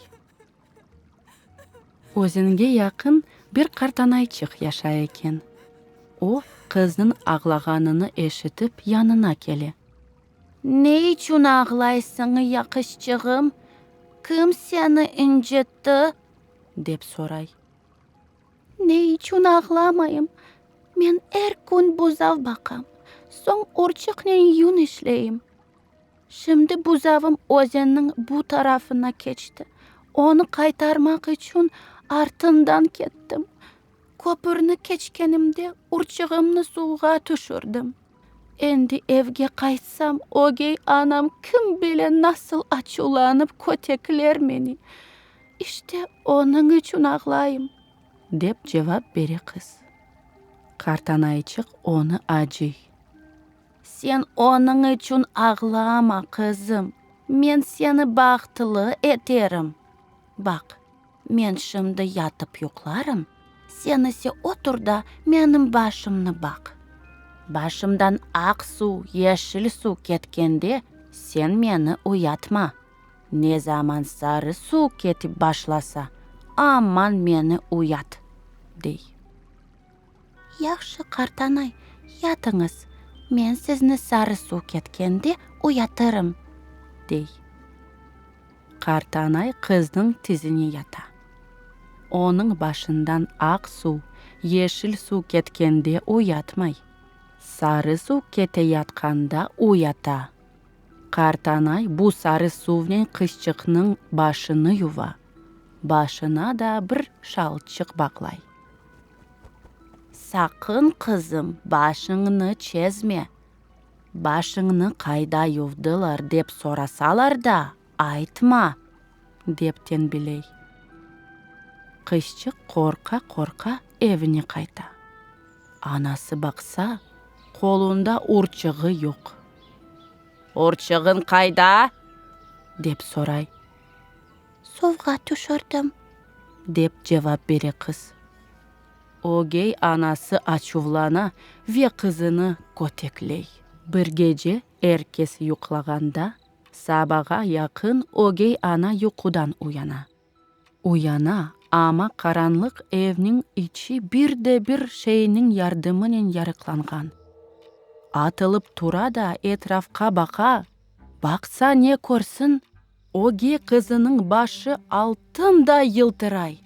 Özenge yaqın bir qartanayçıq yaşay eken. O, qıznıñ ağlağanını eşitip, yanına kele. Ne içün ağlaysıñ, ya qızçığım? Kim seni ıncıttı? dep soray. Ne içün ağlamayım? Men er kün buzav baqam, soñ urçıqnen yün işleyim. Şimdi buzavım özenniñ bu tarafına keçti. Onı qaytarmaq içün artından kettim. Köpürni keçkenimde urçığımnı suvğa tüşürdim. Endi evge qaytsam, ögey anam kim bile nasıl açuvlanıp kötekler meni. İşte, onıñ içün ağlayım, dep cevap bere qız. Qartanayçıq onı acıy. Sen onıñ içün ağlama, qızım, men seni bahtlı eterim. Baq, men şimdi yatıp yuqlarım, sen ise otur da menim başımnı baq. Başımdan aq suv, yeşil suv ketkende, sen meni uyatma. Ne zaman sarı suv ketip başlasa, aman meni uyat, dey. Yahşı, qartanay, yatıñız, men sizni sarı suv ketkende uyatırım, dey. Qartanay qıznıñ tizine yata. Onıñ başından aq suv, yeşil suv ketkende uyatmay, sarı suv keteyatqanda uyata. Qartanay bu sarı suvnen qızçıqnıñ başını yuva, başına da bir şalçıq bağlay. Saqın, qızım, başıñnı çezme. Başıñnı qayda yuvdılar dep sorasalar da, aytma, dep tenbiley. Qızçıq qorqa-qorqa evine qayta. Anası baqsa, qolunda urçığı yoq. Urçığıñ qayda? dep soray. Suvğa tüşürdim, dep cevap bere qız. Ögey anası açuvlana ve qızını kötekley. Bir gece er kes yuqlağanda, sabağa yaqın ögey ana yuqudan uyana. Uyana, amma qaranlıq evniñ içi bir de bir şeyniñ yardımınen yarıqlanğan. Atılıp tura da etrafqa baqa, baqsa ne körsin, ögey qızınıñ başı altınday yıltıray.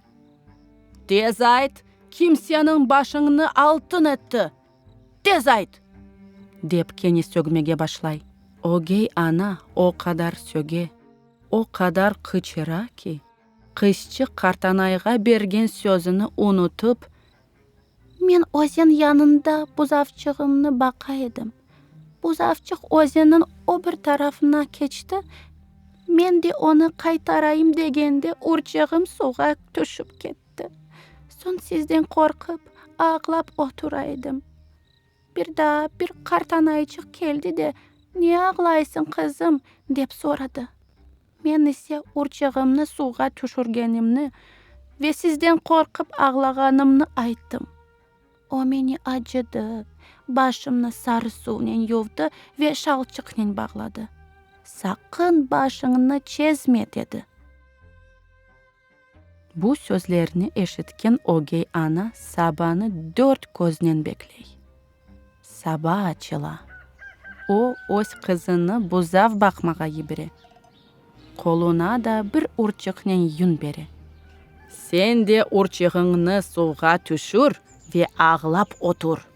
Tez ayt, kim seniñ başıñnı altın etti? Tez ayt! Dep kene sögmege başlay. Ögey ana o qadar söge, o qadar qıçıra ki, qızçıq qartanayğa bergen sözüni unutıp, Men özen yanında buzavçığımnı baqa edim. Buzavçıq özenniñ o bir tarafına keçti, men de onı qaytarayım degende urçığım suvğa tüşip ketti. Soñ sizden qorqıp, ağlap otura edim. Bir daa bir qartanayçıq keldi de, Ne ağlaysıñ, qızım, dep soradı. Men ise urçığımnı suvğa tüşürgenimni ve sizden qorqıp ağlağanımnı ayttım. O meni acıdı, başımnı sarı suvnen yuvdı ve şalçıqnen bağladı. Saqın başıñnı çezme, dedi. Bu sözlerni eşitken ögey ana sabanı dört köznen bekley. Saba açıla. O, öz qızını buzav baqmağa yibere. Qoluna da bir urçıqnen yün bere. Sen de urçığıñnı suvğa tüşür ve ağlap otur.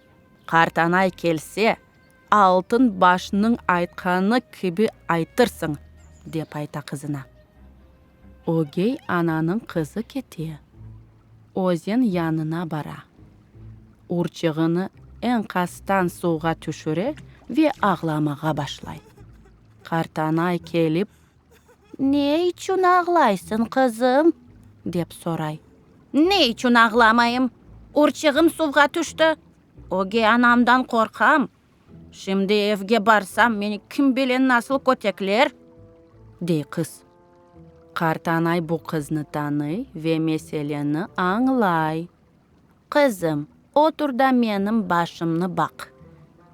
Qartanay kelse, Altın başnıñ aytqanı kibi aytırsıñ, dep ayta qızına. Ögey ananıñ qızı kete, özen yanına bara. Urçığını eñqastan suvğa tüşüre ve ağlamağa başlay. Qartanay kelip. Ne içün ağlaysıñ, qızım? dep soray. Ne içün ağlamayım? Urçığım suvğa tüşti. Ögey anamdan qorqam. Şimdi evge barsam, meni kim bile nasıl kötekler, dey qız. Qartanay bu qıznı tanıy ve meseleni añlay. Qızım, otur da menim başımnı baq.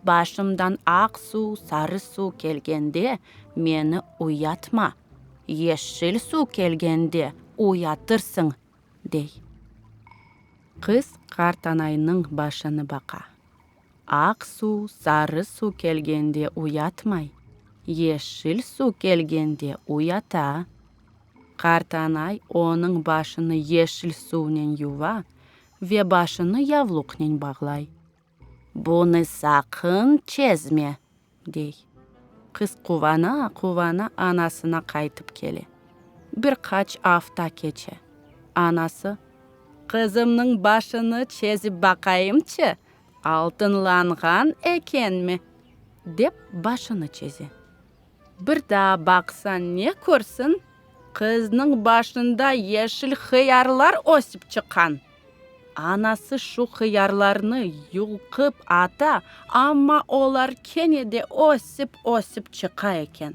Başımdan aq suv, sarı suv kelgende, meni uyatma, yeşil suv kelgende uyatırsıñ, dey. Qız qartanaynıñ başını baqa. Aq suv, sarı suv kelgende uyatmay, yeşil suv kelgende uyata. Qartanay onıñ başını yeşil suvnen yuva ve başını yavluqnen bağlay. Bunı saqın çezme, dey. Qız quvana-quvana anasına qaytıp kele. Bir qaç afta keçe. Anası, Qızımnıñ başını çezip baqayımçı, altınlanğan ekenmi? dep başını çeze. Bir daa baqsa ne körsin, qıznıñ başında yeşil hıyarlar ösip çıqqan. Anası şu hıyarlarnı yulqıp ata, amma olar kene de ösip-ösip çıqa eken.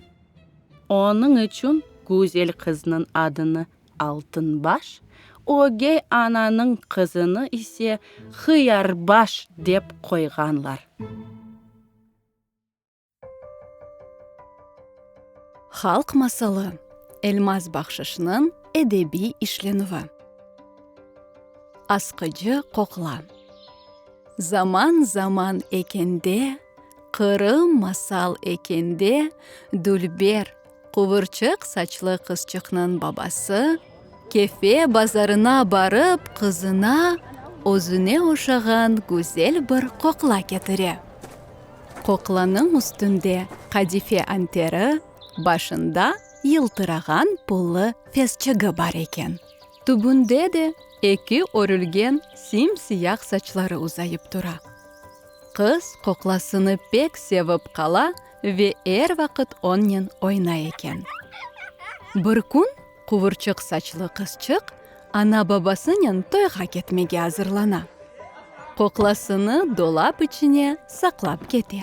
Onıñ içün güzel qıznıñ adını Altınbaş, ögey ananıñ qızını ise Hıyarbaş dep qoyğanlar. Halq masalı, Elmaz Bahşışnıñ edebiy işlenüvi. Asqıcı qoqla. Zaman-zaman ekende, Qırım masal ekende, dülber, quvurçıq saçlı qızçıqnıñ babası Kefe bazarına barıp, qızına özüne oşağan güzel bir qoqla ketire. Qoqlanıñ üstünde qadife anteri, başında yıltırağan pullı fesçigi bar eken. Tübünde de eki örülgen sim-siyah saçları uzayıp tura. Qız qoqlasını pek sevip qala ve er vaqıt onnen oynay eken. Bir kün quvurçıq saçlı qızçıq ana-babasınen toyğa ketmege azırlana. Qoqlasını dolap içine saqlap kete.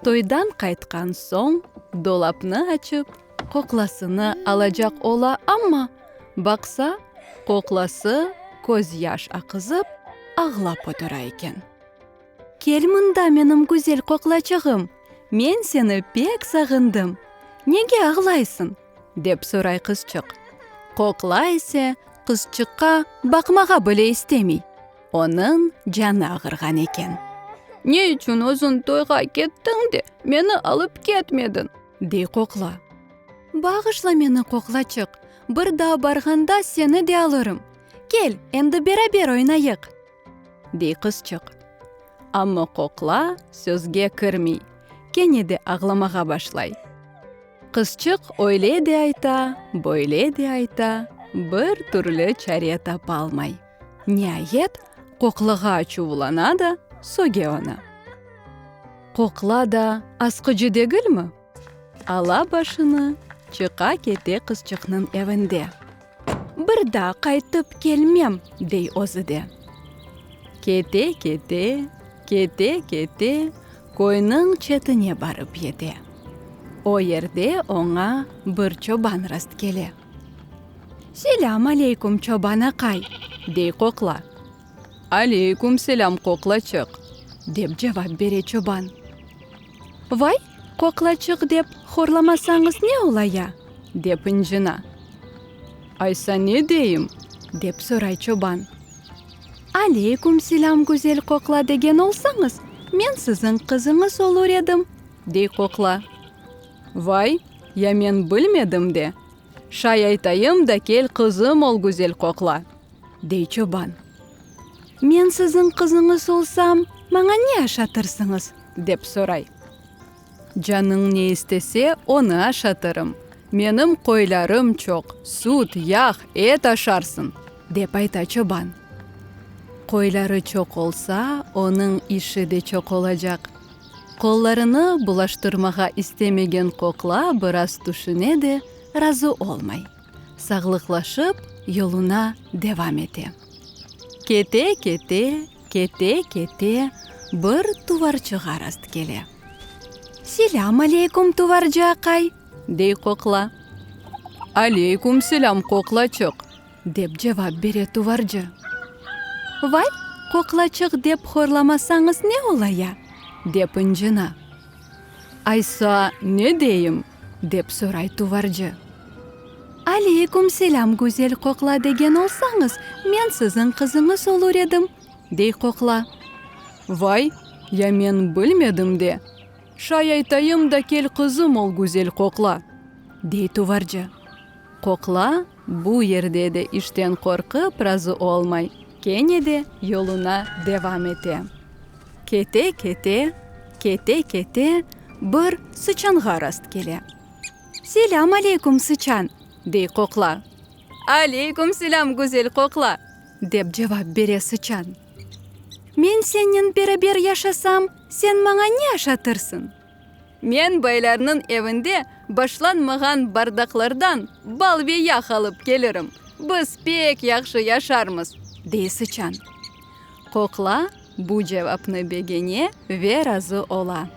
Toydan qaytqan soñ, dolapnı açıp, qoqlasını alacaq ola, amma, baqsa, qoqlası közyaş aqızıp, ağlap otura eken. Kel mında, menim güzel qoqlaçığım, men seni pek sağındım. Nege ağlaysıñ? dep soray qızçıq. Qoqla ise qızçıqqa baqmağa bile istemey. Onıñ canı ağırğan eken. Ne içün özüñ toyğa kettiñ de, meni alıp ketmediñ? dey qoqla. Bağışla meni, qoqlaçıq, bir daa barğanda seni de alırım. Kel, endi beraber oynayıq! Dey qızçıq. Amma qoqla sözge kirmey, kene de ağlamağa başlay. Qızçıq öyle de ayta, böyle de ayta, bir türlü çare tapalmay. Niayet, qoqlağa açuvlana da, söge onı. Qoqla da asqıcı degilmi? Ala başını, çıqa kete qızçıqnıñ evinde. Bir daa qaytıp kelmem, dey özü de. Kete-kete, kete-kete, köyniñ çetine barıp yete. O yerde oña bir çoban rastkele. Selâm aleyküm, çoban aqay, dey qoqla. Aleyküm selâm, qoqlaçıq, dep cevap bere çoban. Vay, qoqlaçıq dep horlamasañız ne ola ya? dep ıncına. Aysa ne deyim? dep soray çoban. Aleyküm selâm, güzel qoqla degen olsañız, men siziñ qızıñız olur edim, dey qoqla. Vay, ya men bilmedim de! Şay aytayım da kel qızım ol güzel qoqla, dey çoban. Men siziñ qızıñız olsam, maña ne aşatırsıñız? dep soray. Canıñ ne istese, onı aşatırım. Menim qoylarım çoq, süt, yağ, et aşarsıñ, dep ayta çoban. Qoyları çoq olsa, onıñ işi de çoq olacaq. Qollarını bulaştırmağa istemegen qoqla biraz tüşüne de, razı olmay. Sağlıqlaşıp, yoluna devam ete. Kete-kete, kete-kete, bir tuvarçığa rastkele. Selâm aleyküm, tuvarcı aqay! dey qoqla. Aleyküm selâm, qoqlaçıq! Dep cevap bere tuvarcı. Vay, qoqlaçıq dep horlamasañız ne ola ya? dep ıncına. Aysa, ne deyim? dep soray tuvarcı. Aleyküm selâm, güzel qoqla degen olsañız, men siziñ qızıñız olur edim, dey qoqla. Vay, ya men bilmedim de! Şay aytayım da kel qızım ol güzel qoqla, dey tuvarcı. Qoqla bu yerde de işten qorqıp razı olmay, kene de yoluna devam ete. Kete-kete, kete-kete, bir sıçanğa rastkele. Selâm aleyküm, sıçan! dey qoqla. Aleyküm selâm, güzel qoqla! dep cevap bere sıçan. Men sennen beraber yaşasam, sen maña ne aşatırsıñ? Men baylarnıñ evinde başlanmağan bardaqlardan bal ve yağ alıp kelirim, biz pek yahşı yaşarmız, dey sıçan. Qoqla bu cevapnı begene ve razı ola.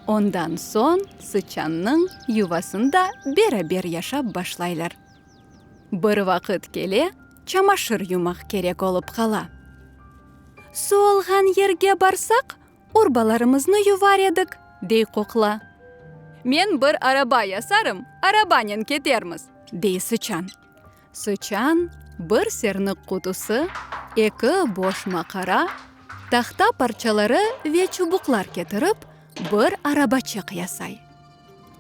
Ondan soñ sıçannıñ yuvasında beraber yaşap başlaylar. Bir vaqıt kele, çamaşır yumaq kerek olıp qala. Su olğan yerge barsaq, Urbalarımıznı yuvar edik, dey qoqla. Men bir araba yasarım, arabanen ketermiz, dey sıçan. Sıçan bir sernik qutusı, eki boş maqara, tahta parçaları ve çubuqlar ketirip, bir arabaçıq yasay.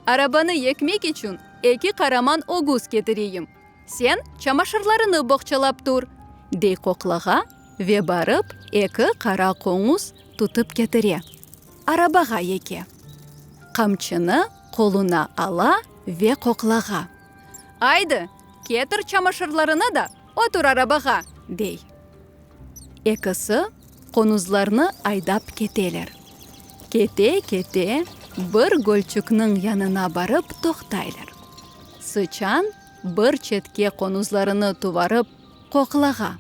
Arabanı yekmek içün eki qaraman ögüz ketireyim. Sen çamaşırlarını boğçalap tur, dey qoqlağa ve barıp eki qara qoñuz tutıp ketire. Arabağa yeke. Qamçını qoluna ala ve qoqlağa. Aydı, ketir çamaşırlarını da, otur arabağa, dey. Ekisi qonuzlarnı aydap keteler. Kete-kete, bir gölçükniñ yanına barıp toqtaylar. Sıçan bir çetke qonuzlarını tuvarıp, qoqlağa.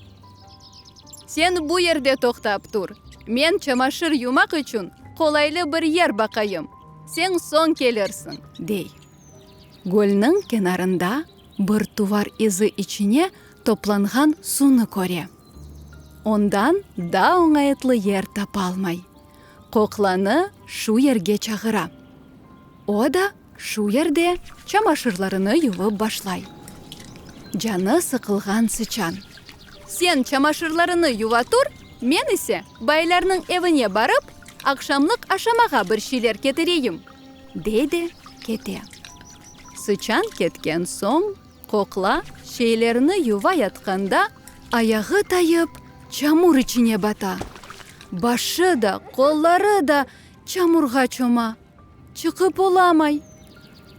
Sen bu yerde toqtap tur, men çamaşır yumaq içün qolaylı bir yer baqayım, sen soñ kelirsiñ, dey. Gölniñ kenarında bir tuvar izi içine toplanğan suvnı köre. Ondan daa oñaytlı yer tapalmay. Qoqlanı şu yerge çağıra. O da şu yerde çamaşırlarını yuvıp başlay. Canı sıqılğan sıçan. Sen çamaşırlarını yuva tur, men ise baylarnıñ evine barıp, aqşamlıq aşamağa bir şeyler ketireyim, dey de kete. Sıçan ketken soñ, qoqla şeylerini yuva yatqanda. Ayağı tayıp, çamur içine bata. Başı da, qolları da çamurğa çoma. Çıqıp olamay.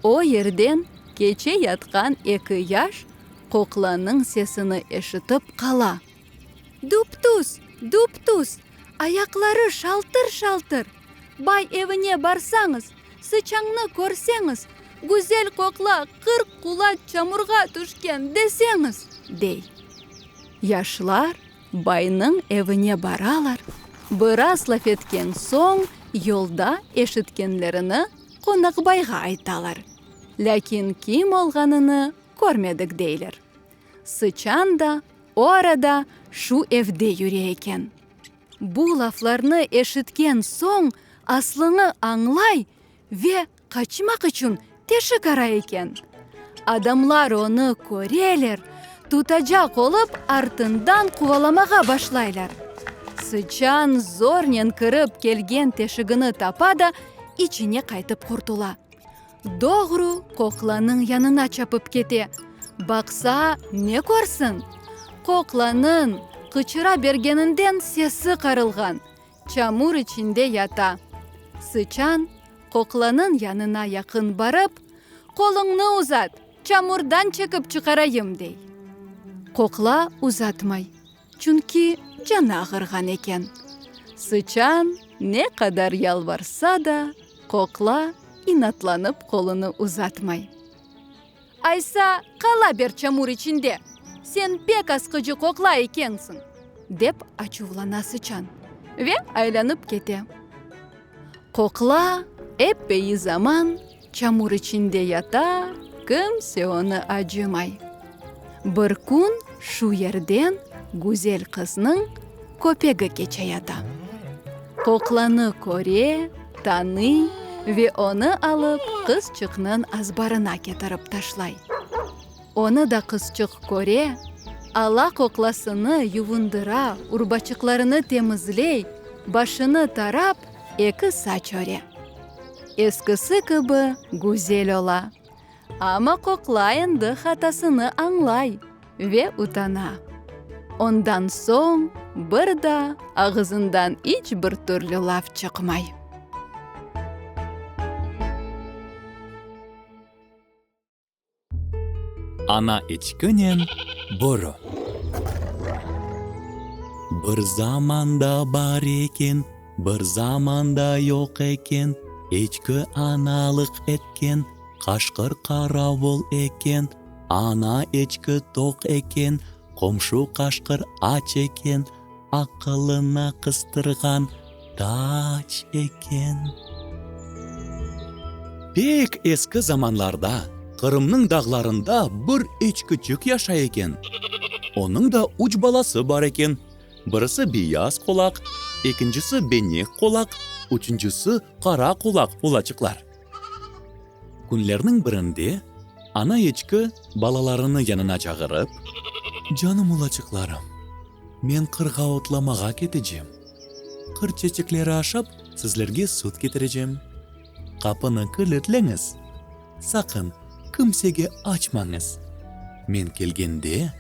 O yerden keçe yatqan eki yaş qoqlanıñ sesini eşitip qala. Düp-tüz, düp-tüz, ayaqları şaltır-şaltır. Bay evine barsañız, sıçañnı körseñiz, güzel qoqla 40 qulaç çamurğa tüşken, deseñiz, dey. Yaşlar baynıñ evine baralar, biraz laf etken soñ, yolda eşitkenlerini qonaqbayğa aytalar. Lâkin kim olğanını körmedik, deyler. Sıçan da o arada şu evde yüre eken. Bu laflarnı eşitken soñ, aslını añlay ve qaçmaq içün teşik aray eken. Adamlar onı köreler, tutacaq olıp, artından quvalamağa başlaylar. Sıçan zornen kirip kelgen teşigini tapa da, içine qaytıp qurtula. Doğru qoqlanıñ yanına çapıp kete. Baqsa, ne körsin? Qoqlanıñ qıçıra bergeninden sesi qarılğan, çamur içinde yata. Sıçan qoqlanıñ yanına yaqın barıp, Qoluñnı uzat, çamurdan çekip çıqarayım, dey. Qoqla uzatmay, çünki canı ağırğan eken. Sıçan ne qadar yalvarsa da, qoqla inatlanıp qolunı uzatmay. Aysa, qala ber çamur içinde, sen pek asqıcı qoqla ekensiñ, dep açuvlana sıçan ve aylanıp kete. Qoqla eppeyi zaman çamur içinde yata, kimse onı acımay. Bir kün şu yerden güzel qıznıñ köpegi keçeyata. Qoqlanı köre, tanıy ve onı alıp qızçıqnıñ azbarına ketirip taşlay. Onı da qızçıq köre, ala qoqlasını yuvundıra, urbaçıqlarını temizley, başını tarap, eki saç öre. Eskisi kibi güzel ola. Amma qoqla endi hatasını añlay ve utana. Ondan soñ bir daa ağızından iç bir türlü laf çıqmay. Ana eçkinen börü. Bir zamanda bar eken, bir zamanda yoq eken, eçki analıq etken, qaşqır qaravul eken, ana eçki toq eken, qomşu qaşqır aç eken, aqılına qıstırğan taç eken. Pek eski zamanlarda Qırımnıñ dağlarında bir eçkiçik yaşay eken. Onıñ da üç balası bar eken. Birisi beyaz qulaq, ekincisi benek qulaq, üçüncisi qara qulaq ulaçıqlar. Künlerniñ birinde ana eçki balalarını yanına çağırıp. Canım ulaçıqlarım, men qırğa otlamağa ketecem. Qır çeçekleri aşap, sizlerge süt ketirecem. Qapını kilitleñiz, saqın kimsege açmañız. Men kelgende.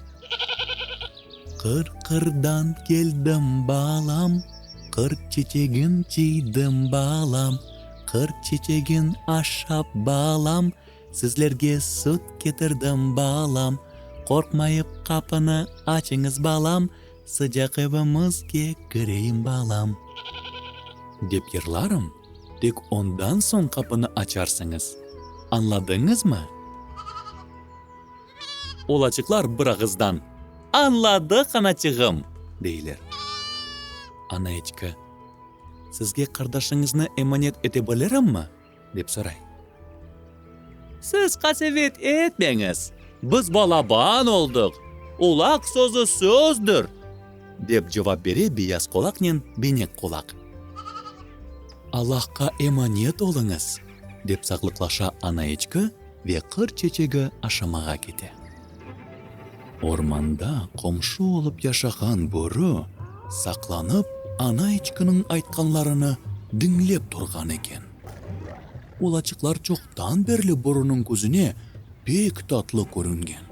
Qır-qırdan keldim, balam, Qır çeçegin cıydım, balam, Qır çeçegin aşap, balam, Sizlerge süt ketirdim, balam. Qorqmayıp qapını açıñız, balam, Sıcaq evimizge kireyim, balam. Dep yırlarım, tek ondan soñ qapını açarsıñız. Añladıñızmı? Ulaçıqlar bir ağızdan, Añladıq, anaçığım! deyler. Ana eçki, Sizge qardaşıñıznı emanet ete bilirimmi? dep soray. Siz qasevet etmeñiz, biz balaban oldıq, ulaq sözü sözdür, dep cevap bere Beyaz qulaqnen Benek qulaq. Allahqa emanet oluñız, dep sağlıqlaşa ana eçki ve qır çeçegi aşamağa kete. Ormanda qomşu olıp yaşağan börü saqlanıp ana eçkiniñ aytqanlarını diñlep turğan eken. Ulaçıqlar çoqtan berli börüniñ közüne pek tatlı körüngen.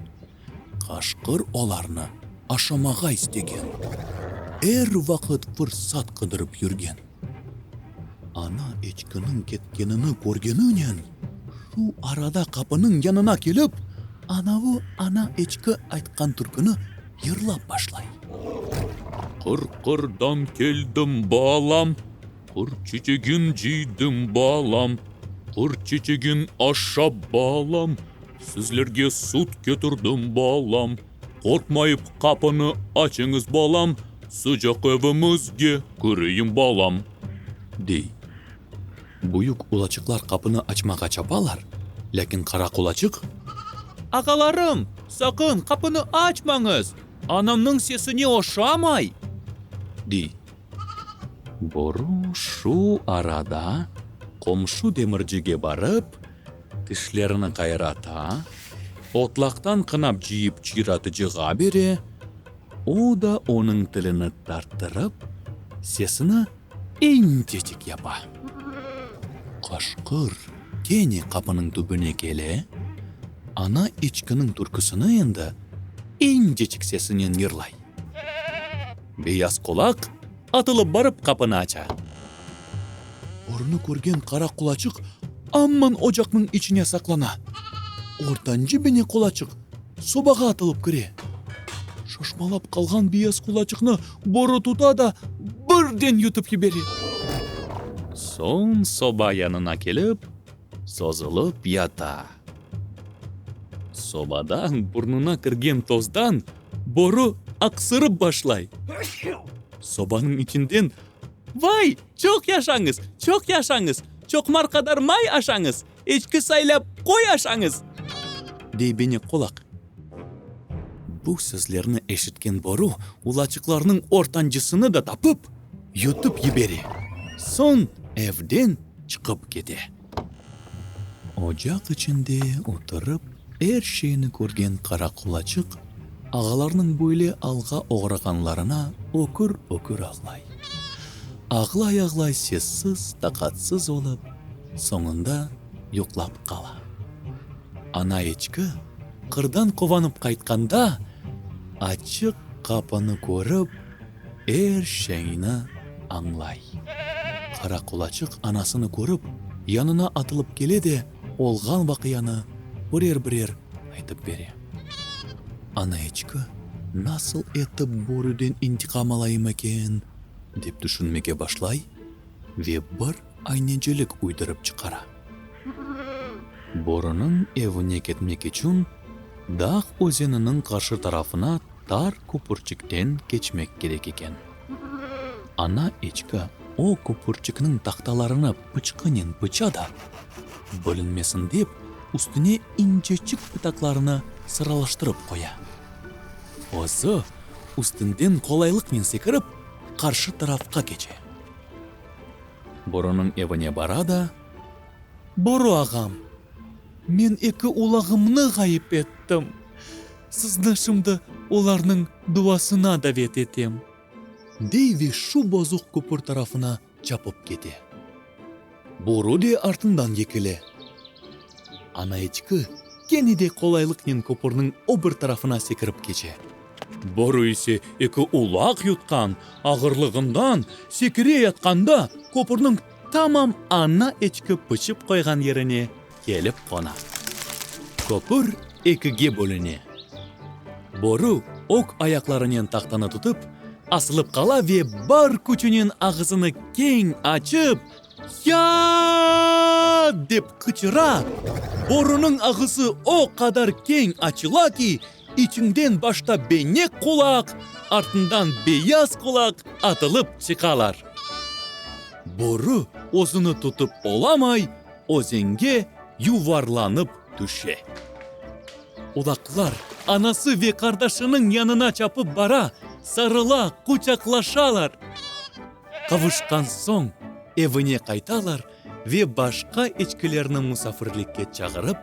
Qaşqır olarnı. aşamağa istegen. Er vaqıt fırsat qıdırıp yürgen. Ana eçkiniñ ketkenini körgeninen, şu arada qapınıñ yanına kelip, anavı ana-eçki aytqan türküni yırlap başlay. Qır-qırdan keldim, balam, Qır çeçegin cıydım, balam, Qır çeçegin aşap, balam, Sizlerge süt ketirdim, balam, Qorqmayıp qapını açıñız, balam, Sıcaq evimizge kireyim, balam, dey. Büyük ulaçıqlar qapını açmağa çapalar, lâkin qara qulaçıq. Ağalarım, saqın qapını açmañız, anamnıñ sesine oşamay, dey. Boru şu arada qomşu demircige barıp, tişlerini qayrata, otlaqtan qınap cıyıp çıyratıcığa bere, o da onıñ tilini tarttırıp, sesini incecik yapa. Qaşqır kene qapınıñ tübüne kele, ana eçkiniñ türküsini endi incecik sesinen yırlay. Beyaz qulaq atılıp barıp qapını aça. Borunı körgen qara qulaçıq amman ocaqnıñ içine saqlana. Ortancı bene qulaçıq sobağa atılıp kire. Şaşmalap qalğan beyaz qulaçıqnı boru tuta da birden yutıp yibere. Soñ soba yanına kelip, sozulıp yata. Sobadan burnuna kirgen tozdan boru aqsırıp başlay. Sobanıñ içinden, Vay, çoq yaşañız, çoq yaşañız, çoqmar qadar may aşañız, eçki saylap qoy aşañız! Dey Benek qulaq. Bu sözlerni eşitken boru ulaçıqlarnıñ ortancısını da tapıp, yutıp yibere. Soñ evden çıqıp kete. Ocaq içinde oturıp er şeyni körgen qara qulaçıq ağalarnıñ böyle alğa oğrağanlarına ökür-ökür ağlay. Ağlay-ağlay sessiz, taqatsız olıp, soñunda yuqlap qala. Ana-eçki qırdan quvanıp qaytqanda, açıq qapını körip, er şeyni añlay. Qara qulaçıq anasını körip, yanına atılıp kele de, olğan vaqianı birer-birer aytıp bere. Ana-eçki, nasıl etip börüden intiqam alayım eken, dep tüşünmege başlay ve bir aynecilik uydurıp çıqara. Börüniñ evine ketmek içün dağ özeniniñ qarşı tarafına tar köpürçikten keçmek kerek eken. Ana eçki o köpürçikniñ tahtalarını pıçqınen pıça da, bölünmesin dep, üstüne inceçik pıtaqlarını sıralaştırıp qoya. Özü üstünden qolaylıqnen sekirip, qarşı tarafqa keçe. Börüniñ evine bara da. Börü ağam, men eki ulağımnı ğayıp ettim. Sizni şimdi olarnıñ duasına davet etem. Dey ve şu bozuq köpür tarafına çapıp kete. Börü de artından yekile. Ana-eçki kene de qolaylıqnen köpürniñ o bir tarafına sekirip keçe. Börü ise eki ulaq yutqan ağırlığından sekire yatqanda köpürniñ tamam ana-eçki pıçıp qoyğan yerine kelip qona. Köpür ekige bölüne. Börü ög ayaqlarınen tahtanı tutıp, asılıp qala ve bar küçünen ağızını keñ açıp, Ya-a-a! dep qıçıra. Börüniñ ağızı o qadar keñ açıla ki, içinden başta benek qulaq, artından beyaz qulaq atılıp çıqalar. Börü özüni tutıp olamay, özenge yuvarlanıp tüşe. Ulaqlar anası ve qardaşınıñ yanına çapıp bara, sarıla, quçaqlaşalar. Qavuşqan soñ evine qaytalar ve başqa eçkilerni musafirlikke çağırıp,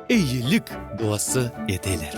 eyilik duası eteler.